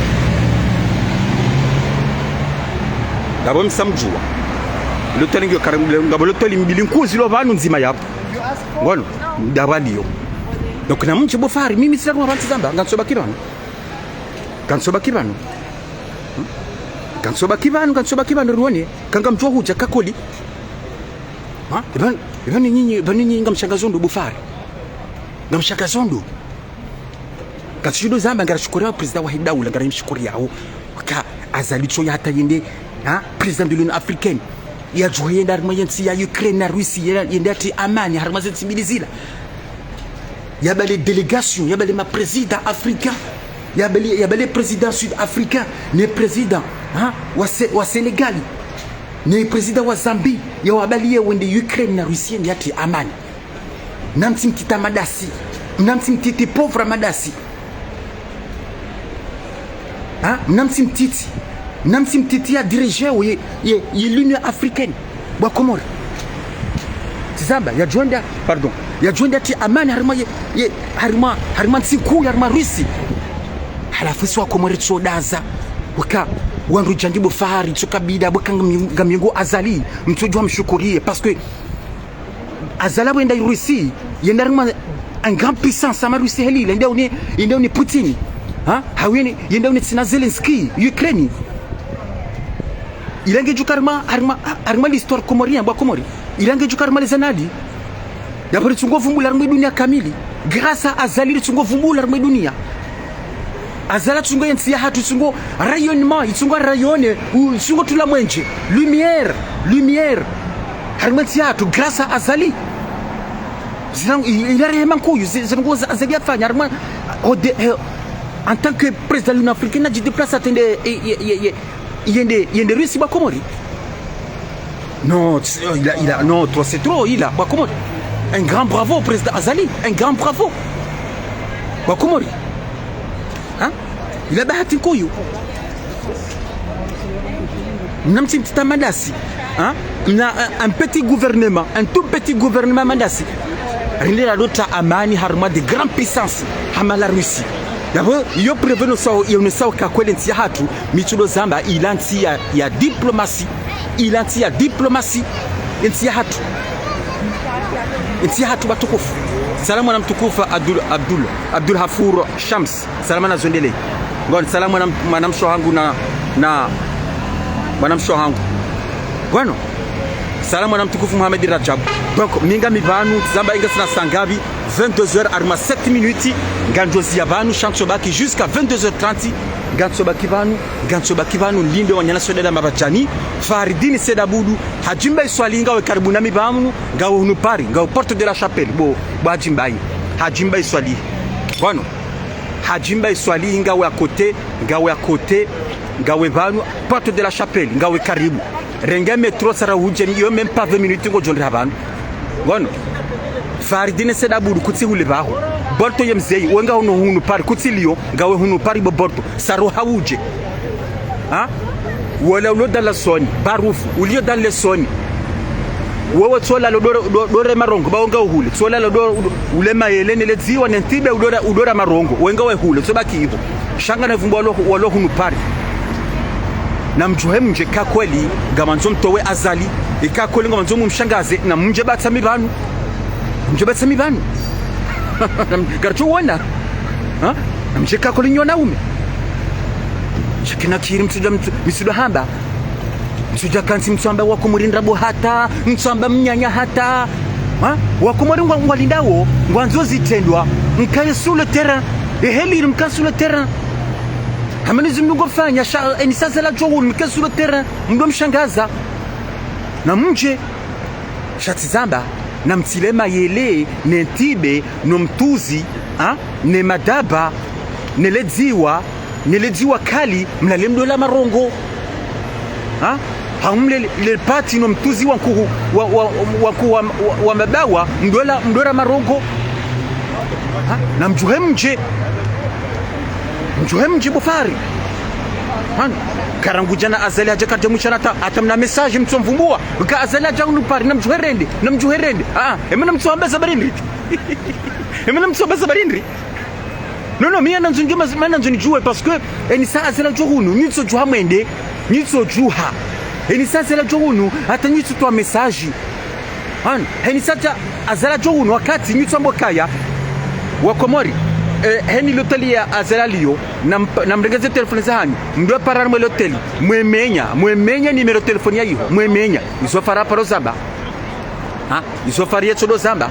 Ndapvo msamdjuwa. L'hôtel ngiyo kare, ngapvo l'hôtel mbili nkuu zilo pvanu ndzima yapvo. Ngono, ndapvo aliyo. Donc, namdje bo Fahari, mimi sila ruwa pvanu tsamba, ngantsobaki pvanu. Ngantsobaki pvanu. Hmm? Ngantsobaki pvanu, ngantsobaki pvanu riwone. Ka ngamdjuwa hudja ka kweli. Ha? Epvanu, epvanu nyinyi, epvanu nyinyi ngamshangazo ndo bo Fahari. Ngamshangazo ndo. Katsishindo zamba ngarashukuriyawo président wahe daula, ngarimshukuriyawo. Ka Azali tso yahata yende, ha? Président de l'Union africaine. Yadjuwa yende harimwa yentsi ya Ukraine na Russie, yende, yende yatsi amani, harimwa zentsi mbili zila. Yapvale délégation, yapvale ma président africain, yapvale, yapvale président sud-africain, ne président, ha, wa Se-, wa Sénégal, ne président wa Zambie, yawapvaliye wende Ukraine na Russie yende yatsi amani. Namtsi mtiti madasi, namtsi mtiti pauvre madasi. Ha? Mna mtsi mtiti. Mna mtsi mtiti ya dirigewo ye, ye, ye l'Union africaine. Bo Wakomori. Tsamba, yadjo enda, pardon. Yadjo enda yatsi amani harimwa ye, ye, harimwa, harimwa ntsi nkuu, harimwa Russie. Halafu si Wakomori tsodaza. Waka, wandru djandi bo Fahari, tso kabida, bo ka ngami-, ngami ngo Azali, mtsodjuwa mshukuriye, parce que Azali apvo yenda Russie, yenda harimwa une grande puissance, hama Russie heli, yenda hune, yenda hune Poutine. Ha? Hau yenda, yenda hune tsena Zelensky, Ukraine. Ila ngedjuka harimwa, harimwa, harimwa l'histoire comorienne, bo Wakomori. Ila ngedjuka harimwa les annales. Yapvo ritsungo vumbula harimwa dunia kamili. Grâce à Azali ritsungo vumbula harimwa dunia. Azali atsungo yentsi yahatru, itsungo rayonnement, itsungo rayonner, u-, itsungo tula mwenje. Lumière, lumière. Harimwa yentsi yahatru, grâce à Azali. Zina, i-, ila rehema nkuu, zi-, zina ngo za-, Azali yafanya, harimwa, au dé-, eh, en tant que président de l'Union africaine, nadji déplace atende, eh, eh, eh, eh, yende, yende Russie bo Wakomori. Non, tsi-, oh, il a, il a, non, trop, c'est trop, il a, bo Wakomori. Un grand bravo au président Azali, un grand bravo. Bo Wakomori. Hein? Il a bahati nkuu. Mna mtsi mtiti madasi. Hein? Mna un, un petit gouvernement, un tout petit gouvernement madasi. Rinde la dota amani harimwa des grandes puissances, hama la Russie. Yapvo, iyo preuve no sao, iyo no sao ka kweli ntsi yahatru, mi tsudo zamba, ila ntsi ya, ya diplomatie, ila ntsi ya diplomatie, ntsi yahatru. Ntsi yahatru watukufu. Salama mwana mtukufu Abdul, Abdul, Abdul Hafour Shams. Salama na zondele. Ngono, salama mwana, mwanamshe hangu na, na, mwanamshe hangu. Ngono. Salama mwana mtukufu Mohamed Rajab. Donc, mi ngami pvanu, tsamba inga sina saa ngapvi, vingt-deux heures, harimwa sept minutes, ngandjo ziya pvanu, sha ntsobaki jusqu'à vingt-deux heures trente, ngantsobaki pvanu, ngantsobaki pvanu, nilinde wananya swala la mapvadjani, Faridine Said Abdou, Hadji Mbaye Swalihi, ngawe karibu nami pvanu, ngawe hunu Paris, ngawe Porte de la Chapelle, bo, bo Hadji Mbaye, Hadji Mbaye Swalihi. Ngono. Hadji Mbaye Swalihi, ngawe à côté, ngawe à côté, ngawe pvanu, Porte de la Chapelle, ngawe karibu. Renge métro sara udje, iyo même pas vingt minutes ngodjo ndriha pvanu. Ngono. Faridine Said Abdou kutsi hule pvaho. Bolto ye mzeyi, we ngawe hunu hunu Paris, kutsi Lyon, ngawe hunu Paris bo Bolto. Sara ha udje. Ha? Wola ulo dans la zone, Barufu, uliyo dans la zone. Wewe tsi wola lo dore, do-, dore marongo, ba we ngawe hule. Tsi wola lo do-, do-, ule Mayele, ne le Dziwa, ne Ntibé, udora, udora marongo. We ngawe hule, tsi baki iho. Sha ngam na vumbu walo, walo hunu Paris. Namdjuhe mdje ka kweli, ngamwandzo mtowe Azali, ika kweli ngamwandzo mumshangaze, namdje batsa mi pvanu. Namdje batsa mi pvanu. Nam-, ngaridjo wona. Ha? Namdje ka kweli nyi wanaume. Sha kina kiri mtsudja mtsu-, mtsudja hamba. Mtsudja kantsi mtsuamba wakomori ndrabo hata, mtsuamba mnyanya hata. Ha? Wakomori ngwa-, ngwalindawo, ngwandzo zitrendwa, mkaye sur le terrain. Ehe liri mkaye sur le terrain. Hamani zimbi ngofanya, sha, eni sa Azali adjo hunu, mkaye sur le terrain. Mdo mshangaza. Namdje. Sha tsi zamba, namtsile Mayele, ne Ntibé, no Mtsuzi, ha? Ne Madaba, ne le Dziwa, ne le Dziwa kali, mlale mdora marongo. Ha? Hamle le, le pati no Mtsuzi wa nkuhu, wa, wa, wa nkuhu wa, wa, wa mabawa, mdora, mdora marongo. Ha? Namdjuhe mdje. Mdjuhe mdje bo Fari. Ha? Ka rangu djana Azali hadja kadja mwichana hata, hata mna message mtsomvumbua. Ka Azali hadja hunu Paris, namdjuhe rende, namdjuhe rende. Ah, emi namtsuamba za barindri. Emi namtsuamba za barindri. Non, non, mi nandzo ndjuwe, ma-, ma nandzo ndjuwe, parce que, eni sa Azali adjo hunu, nyi mtsodjuha mwende, nyi mtsodjuha. Eni sa Azali adjo hunu, hata nyi mtsutowa message. Han, heni sa ta Azali adjo hunu wakati nyi mtsuamba kaya. Wakomori, eh, heni l'hôtel ya Azali aliyo, nam-, namrengeze telefoni zahanyu, mdo para mwe l'hôtel, mwemenya, mwemenya numéro telefoni ya iho, mwemenya, izo Fari paro zamba. Ha? Izo Fari yetsodo zamba.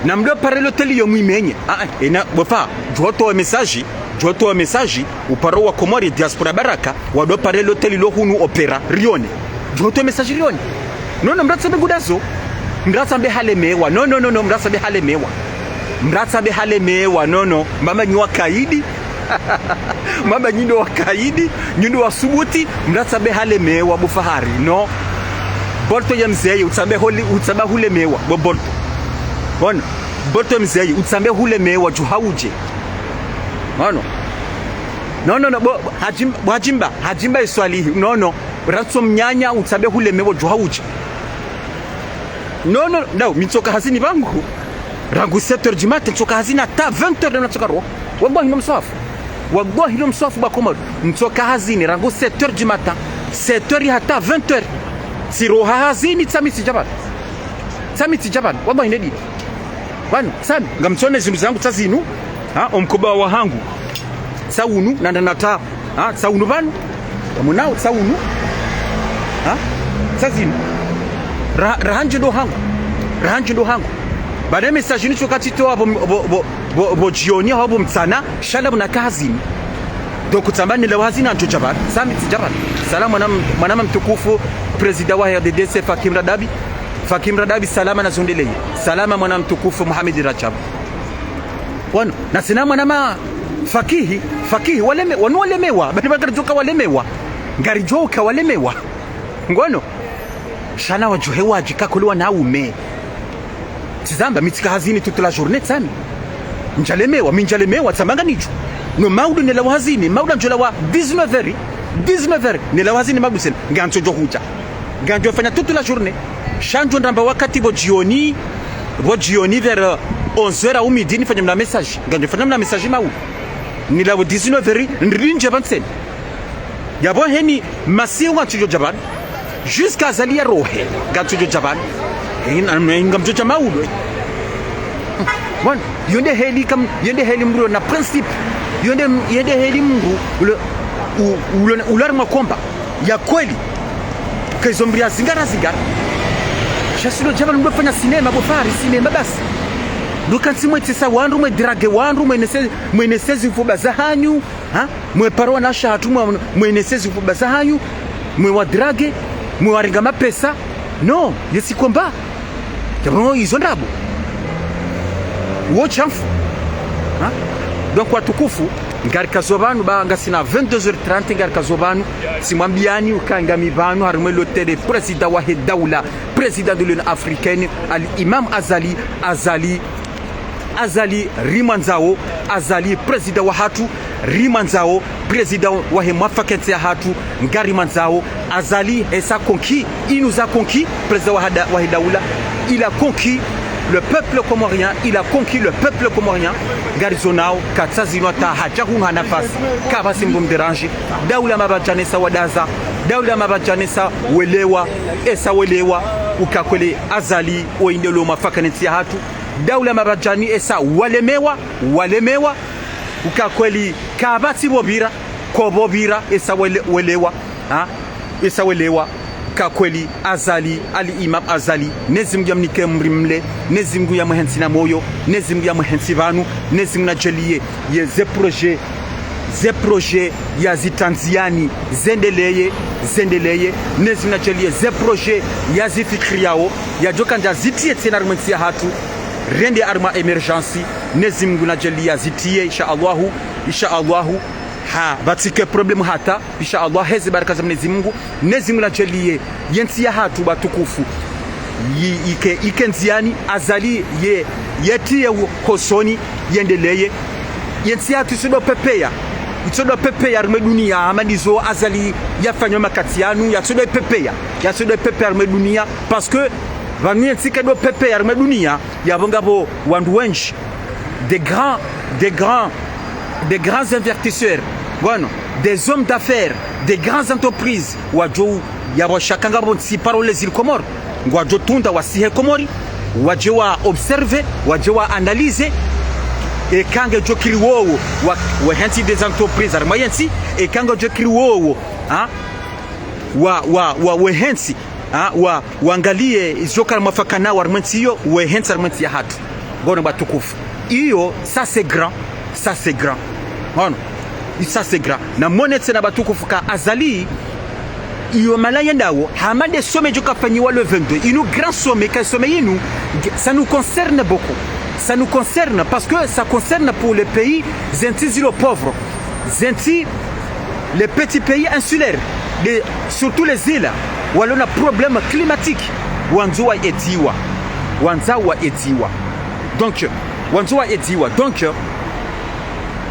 Namdo pare l'hôtel iyo mwimenye. Ah, ah, ena, bo Fari, djotowa message, djotowa message, uparo wakomori diaspora baraka, wado pare l'hôtel lo hunu Opéra, rione. Djotowa message rione. Non, non, mratsambe ngudazo. Mratsambe halemewa. Non, non, non, non, mratsambe halemewa. Mratsambe halemewa, non, non. Mama nyi wakaidi. Mama nyi ndo wakaidi, nyi ndo wasubuti, mratsambe halemewa bo Fahari, non. Bolto ye mzeyi, utsambe holi-, utsambe hulemewa, bo Bolto. Bon. Bolto ye mzeyi, utsambe hulemewa, djuha udje. Bon. Non, non, non, bo, bo, Hadjim-, bo Hadjimba, Hadjimba Iswalihi, non, non. Ratso mnyanya, utsambe hulemewa, djuha udje. Non, non, non, mi ntsoka hazini pvangu. Rangu sept heures du matin, ntsoka hazini hata vingt heures, ntsoka ro. Wallahi no mswafu. Wallahi no mswafu ba Komoro. Ntsoka hazini, rangu sept heures du matin. Sept heures hata vingt heures. Tsiroha hazini, tsami tsidja pvanu. Tsami tsidja pvanu. Wallahi nedi. Pvanu, tsami. Ngamtsone zindru zangu tsa zinu. Ha, omkoba wahangu. Tsa unu, nanda nata. Ha, tsa unu pvanu. Wamunao, tsa unu. Ha? Tsa zinu. Ra-, raha ndje ndo hangu. Raha ndje ndo hangu. Bane message nitsoka tsitowa pvo, pvo, pvo, pvo, pvo djioni, hau pvo mtsana, sha la pvo naka hazini. Donc, tsamba nilawe hazini ntsodja pvanu. Tsami tsidja pvanu. Salama mwana m-, mwanama mtukufu, président wa R D D C, Fakim Radabi. Fakim Radabi, salama na zondeleye. Salama mwanama mtukufu, Mohamed Rajab. Wanu, na tsena mwanama Fakihi, Fakihi, waleme-, wanu walemewa, bani bakaridjoka walemewa. Ngaridjoka walemewa. Ngono. Sha na wadjuhe wadji kakuli wanaume. Tsi zamba mi tsika hazini toute la journée tsami. Ndjalemewa, mi ndjalemewa, tsamba nganidjo. No maudu nilawa hazini, maudu ndjolawa dix-neuf heures, dix-neuf heures, nilawa hazini maudu tsena, ngantsodjo hudja. Ngantsofanya toute la journée. Sha ndjo ndraba wakati pvo djioni, pvo djioni vers onze heures au midi, nifanye mna message. Ngantsofanya mna message maudu. Nilawe dix-neuf heures, nrindje pvantsena. Yapvo heni masihu ngantsodjo dja pvanu. Jusqu'à Azali yarohe, ngantsodjo dja pvanu. Heni, ngamtsodja maudu. Bon, yonde heli kam, yonde heli mdru na principe. Yonde, yonde heli mdru, ule, u-, ule, ule harimwa combat ya kweli. Kaizo mdru ya zingara zingara. Sha si ndo dja pvanu ndo fanya cinéma, bo Fahari, cinéma basi. Ndo kantsi mwetesa wandru, mwe drague wandru, mwenese, mwenese zifuba zahanyu. Ha? Mwe paro wanashe hatru mwe, mwenese zifuba zahanyu, mwe wa drague, mwe warenga mapesa. Non, yesi combat. Yapvo izo ndrabo. Wo shamfu. Ha? Donc watukufu, Ngarikazo pvanu, ba ngasina vingt-deux heures trente, ngarikazo pvanu, tsimwambiyani uka ngami pvanu, harimwa l'hôtel président wahe daula, président de l'Union africaine, Al Imam Azali, Azali, Azali rimwandzao, Azali président wahatru rimwandzao, président wahe mwafaka entsi yahatru ngarimwandzao, Azali esa conquis, il nous a conquis, président wahe da-, wahe daula, il a conquis le peuple comorien, il a conquis le peuple comorien, ngarizo nao, katsa zinu ata hadja hunu ha nafasi, kapvatsi mdru mdérange, daula mapvadjani esa wadaza, daula mapvadjani esa welewa, esa welewa, uka kweli Azali, oyi nde lo mwafaka entsi yahatru, daula mapvadjani esa walemewa, walemewa, uka kweli kapvatsi pvo pvira, ko pvo pvira, esa wele-, welewa, ha? Esa welewa, ka kweli, Azali, Al Imam Azali, Mnyezi Mngu yamnike mri mle, Mnyezi Mngu yamhentsi na moyo, Mnyezi Mngu yamhentsi pvanu, Mnyezi Mngu nadjaliye, ye ze projet, ze projet yazitandziyani, zendeleye, zendeleye, Mnyezi Mngu nadjaliye, ze projet yazifikiriyao, yadjoka ndja zitiye tsena harimwa entsi yahatru, rende harimwa émergence, Mnyezi Mngu nadjaliye yazitiye, insha Allahu, insha Allahu, ha, pvatsike problème hata, insha Allah, heze baraka za Mnyezi Mngu, Mnyezi Mngu nadjaliye, yentsi yahatru watukufu. Yi-, ike, ike ndziyani, Azali ye, yetiye u-, hosoni, yendeleye. Yentsi yahatru itsodo pepeya. Itsodo pepeya harimwa duniya, hama ndizo Azali yafanya makati yanu, yatsodo pepeya. Yatsodo pepeya harimwa duniya, parce que pvanu yentsi kedo pepeya harimwa duniya, yapvo ngapvo wandru wendji, des grands, des grands, des grands investisseurs, ngono, des hommes d'affaires, des grandes entreprises, wadjo, yapvo shaka ngapvo ntsi parole zili Komori, ngwadjo tunda wasihe Komori, wadje wa observe, wadje wa analyse, eka ngedjo kiri wowo, wa, wehentsi des entreprises, harimwa yentsi, eka ngedjo kiri wowo, ha? Wa, wa, wa, wehentsi, ha? Wa, wangaliye izo kala mwafakana harimwa entsi iyo, wehentsi harimwa entsi yahatru. Ngono watukufu. Iyo, ça c'est grand, ça c'est grand. Ngono. Ça c'est grand. Namwone tsena watukufu ka Azali, iyo mahala yendawo, hama nde sommet djo kafanyiwa le vingt-deux. Inu grand sommet, ka sommet inu, ça nous concerne beaucoup. Ça nous concerne parce que ça concerne pour les pays, zentsi zilo pauvres. Zentsi, les petits pays insulaires, des, surtout les îles, walona problème climatique, wandzo wa aidiwa, wandzo wa aidiwa. Donc, wandzo wa aidiwa. Donc,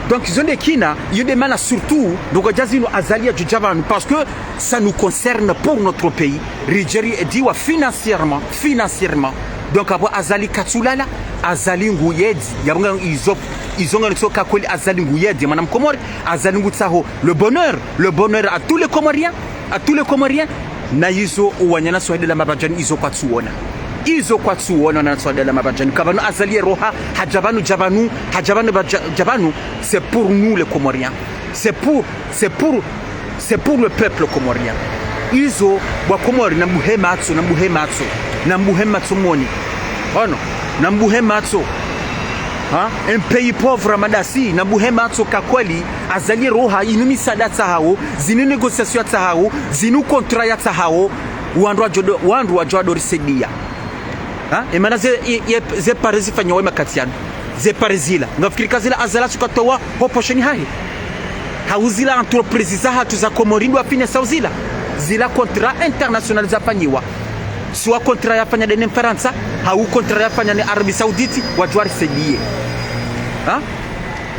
donc, izo nde kina, iyo nde mana surtout, donc, djazinu Azali yadjo dja pvanu, parce que ça nous concerne pour notre pays. Ridje ri aidiwa financièrement, financièrement. Donc, apvo Azali katsulala, Azali ngu aide, yapvo nga izo, izo nga nitsoka kweli Azali ngu aide, mwana Mkomori, Azali ngutsaho le bonheur, le bonheur à tous les Comoriens, à tous les Comoriens. Na izo, owananyasi wahe daula mapvadjani, izo kwatsuona. Izo kwatsuona, owananyasi wahe daula mapvadjani. Ka pvanu Azali yeroha, hadja pvanu, dja pvanu, hadja pvanu, dja, dja pvanu, c'est pour nous les Comoriens. C'est pour, c'est pour, c'est pour le peuple comorien. Izo, wakomori, nambuhe matso, nambuhe matso, nambuhe matso mwone. Ono, nambuhe matso. Ha? Un pays pauvre, madasi, nambuhe matso ka kweli, Azali yeroha, inu misaada yatsahao, zinu négociation yatsahao, zinu contrat yatsahao, wandru wadjo do, wandru wadjo ado risaidia. Ha? Emana ze, e, e, ze pare zifanyiwa emakati yanu. Ze pare zila. Ngamfikiri ka zila Azali tsu katowa ho posheni hahe. Hau zila entreprise zahatru za Komori ndo afinyansao zila. Zila contrat international zafanyiwa. Swa contrat yafanya nde ne Mfarantsa, hau contrat yafanya ne Arabie Saoudite, wadjo risaidie. Ha?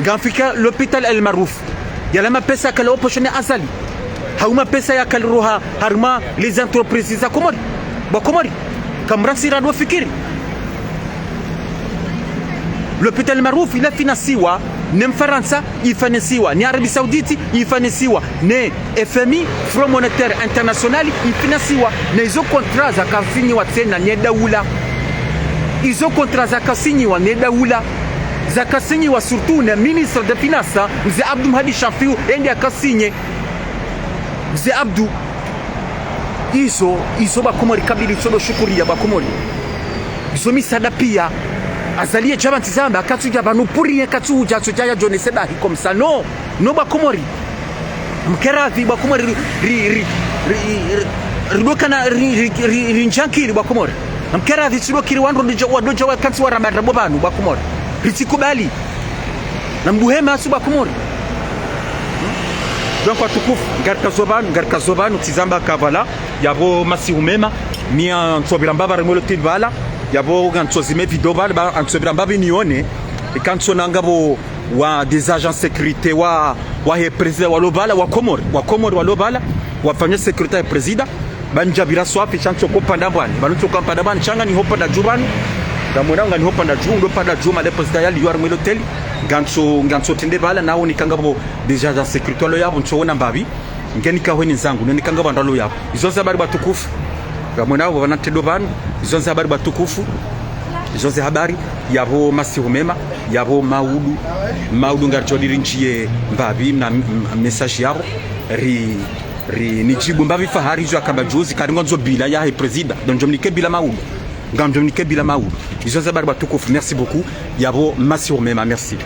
Ngamfikiri l'hôpital El Maarouf. Yala mapesa yakala ho posheni ya Azali. Hau mapesa yakala roha harimwa les entreprises za Komori. Wakomori. Kamrantsi rado fikiri. L'hôpital Maarouf, ila finansiwa ne Mfarantsa, ifinansiwa ne Arabie Saoudite, ifinansiwa ne F M I, Fonds Monétaire International, ifinansiwa ne izo contrat zakasinyiwa tsena ne daula. Izo contrat zakasinyiwa ne daula. Zakasinyiwa surtout ne ministre des Finances, Mze Abdou Mahdi Chanfiou, ende akasinye. Mze Abdou, izo, izo wakomori kabili tsodo shukuriya wakomori. Izo misaada pia. Azali yedja pvantsi zamba, katsudja pvanu pour rien, katsudja, tsudja yadjonese dahi comme ça. Non, non wakomori. Mkeradhi wakomori ri, ri, ri, ridokana, ri, ri, ri, ri ndjankili wakomori. Mkeradhi tsidokiri wandru wadodja, wadodja wakantsi waramba ndrabo pvanu wakomori. Ritsikubali. Nambuhe matso wakomori. Donc, watukufu, ngarikazo pvanu, ngarikazo pvanu, tsi zamba ka pvala, yapvo masihu mema, mi ngamtsopvira mbapvi harimwa le hôtel pvala, yapvo ngamtsozime video pvala, ba ngamtsopvira mbapvi nione, eka ngamtsona ngapvo wa des agents sécurité wa, wahe président walo pvala, wa Komori, wa Komori walo pvala, wafanya sécurité ya président, ba ndjapvira swafi, sha ntsoka upvanda pvwani, pvanu ntsoka upvanda pvwani, sha ngamniho upvanda dju pvanu, ngamwonao ngamniho upvanda dju, ndo upvanda dju, male président yaliyo harimwa le hôtel, ngamtso, ngamtsotrende pvala, nawo nika ngapvo des agents sécurité walo yapvo, ntsoona mbapvi, ngenika hweni nzangu, ngenika ngapvo wandru walo yapvo. Izo nde ze habari watukufu. Ngamwonao pvanu ntrendo pvanu, izo nde ze habari watukufu. Izo nde ze habari, yapvo masihu mema, yapvo maudu, maudu ngaridjo diri ndjiye mbapvi na m-, m-, message yapvo, ri, ri, nidjibu mbapvi Fahari izo yakamba djuzi, kari ngondzo bila yahe président, donc ndjomnike bila maudu. Ngamdjomnike bila maudu. Izo nde ze habari watukufu, merci beaucoup. Yapvo masihu mema, merci.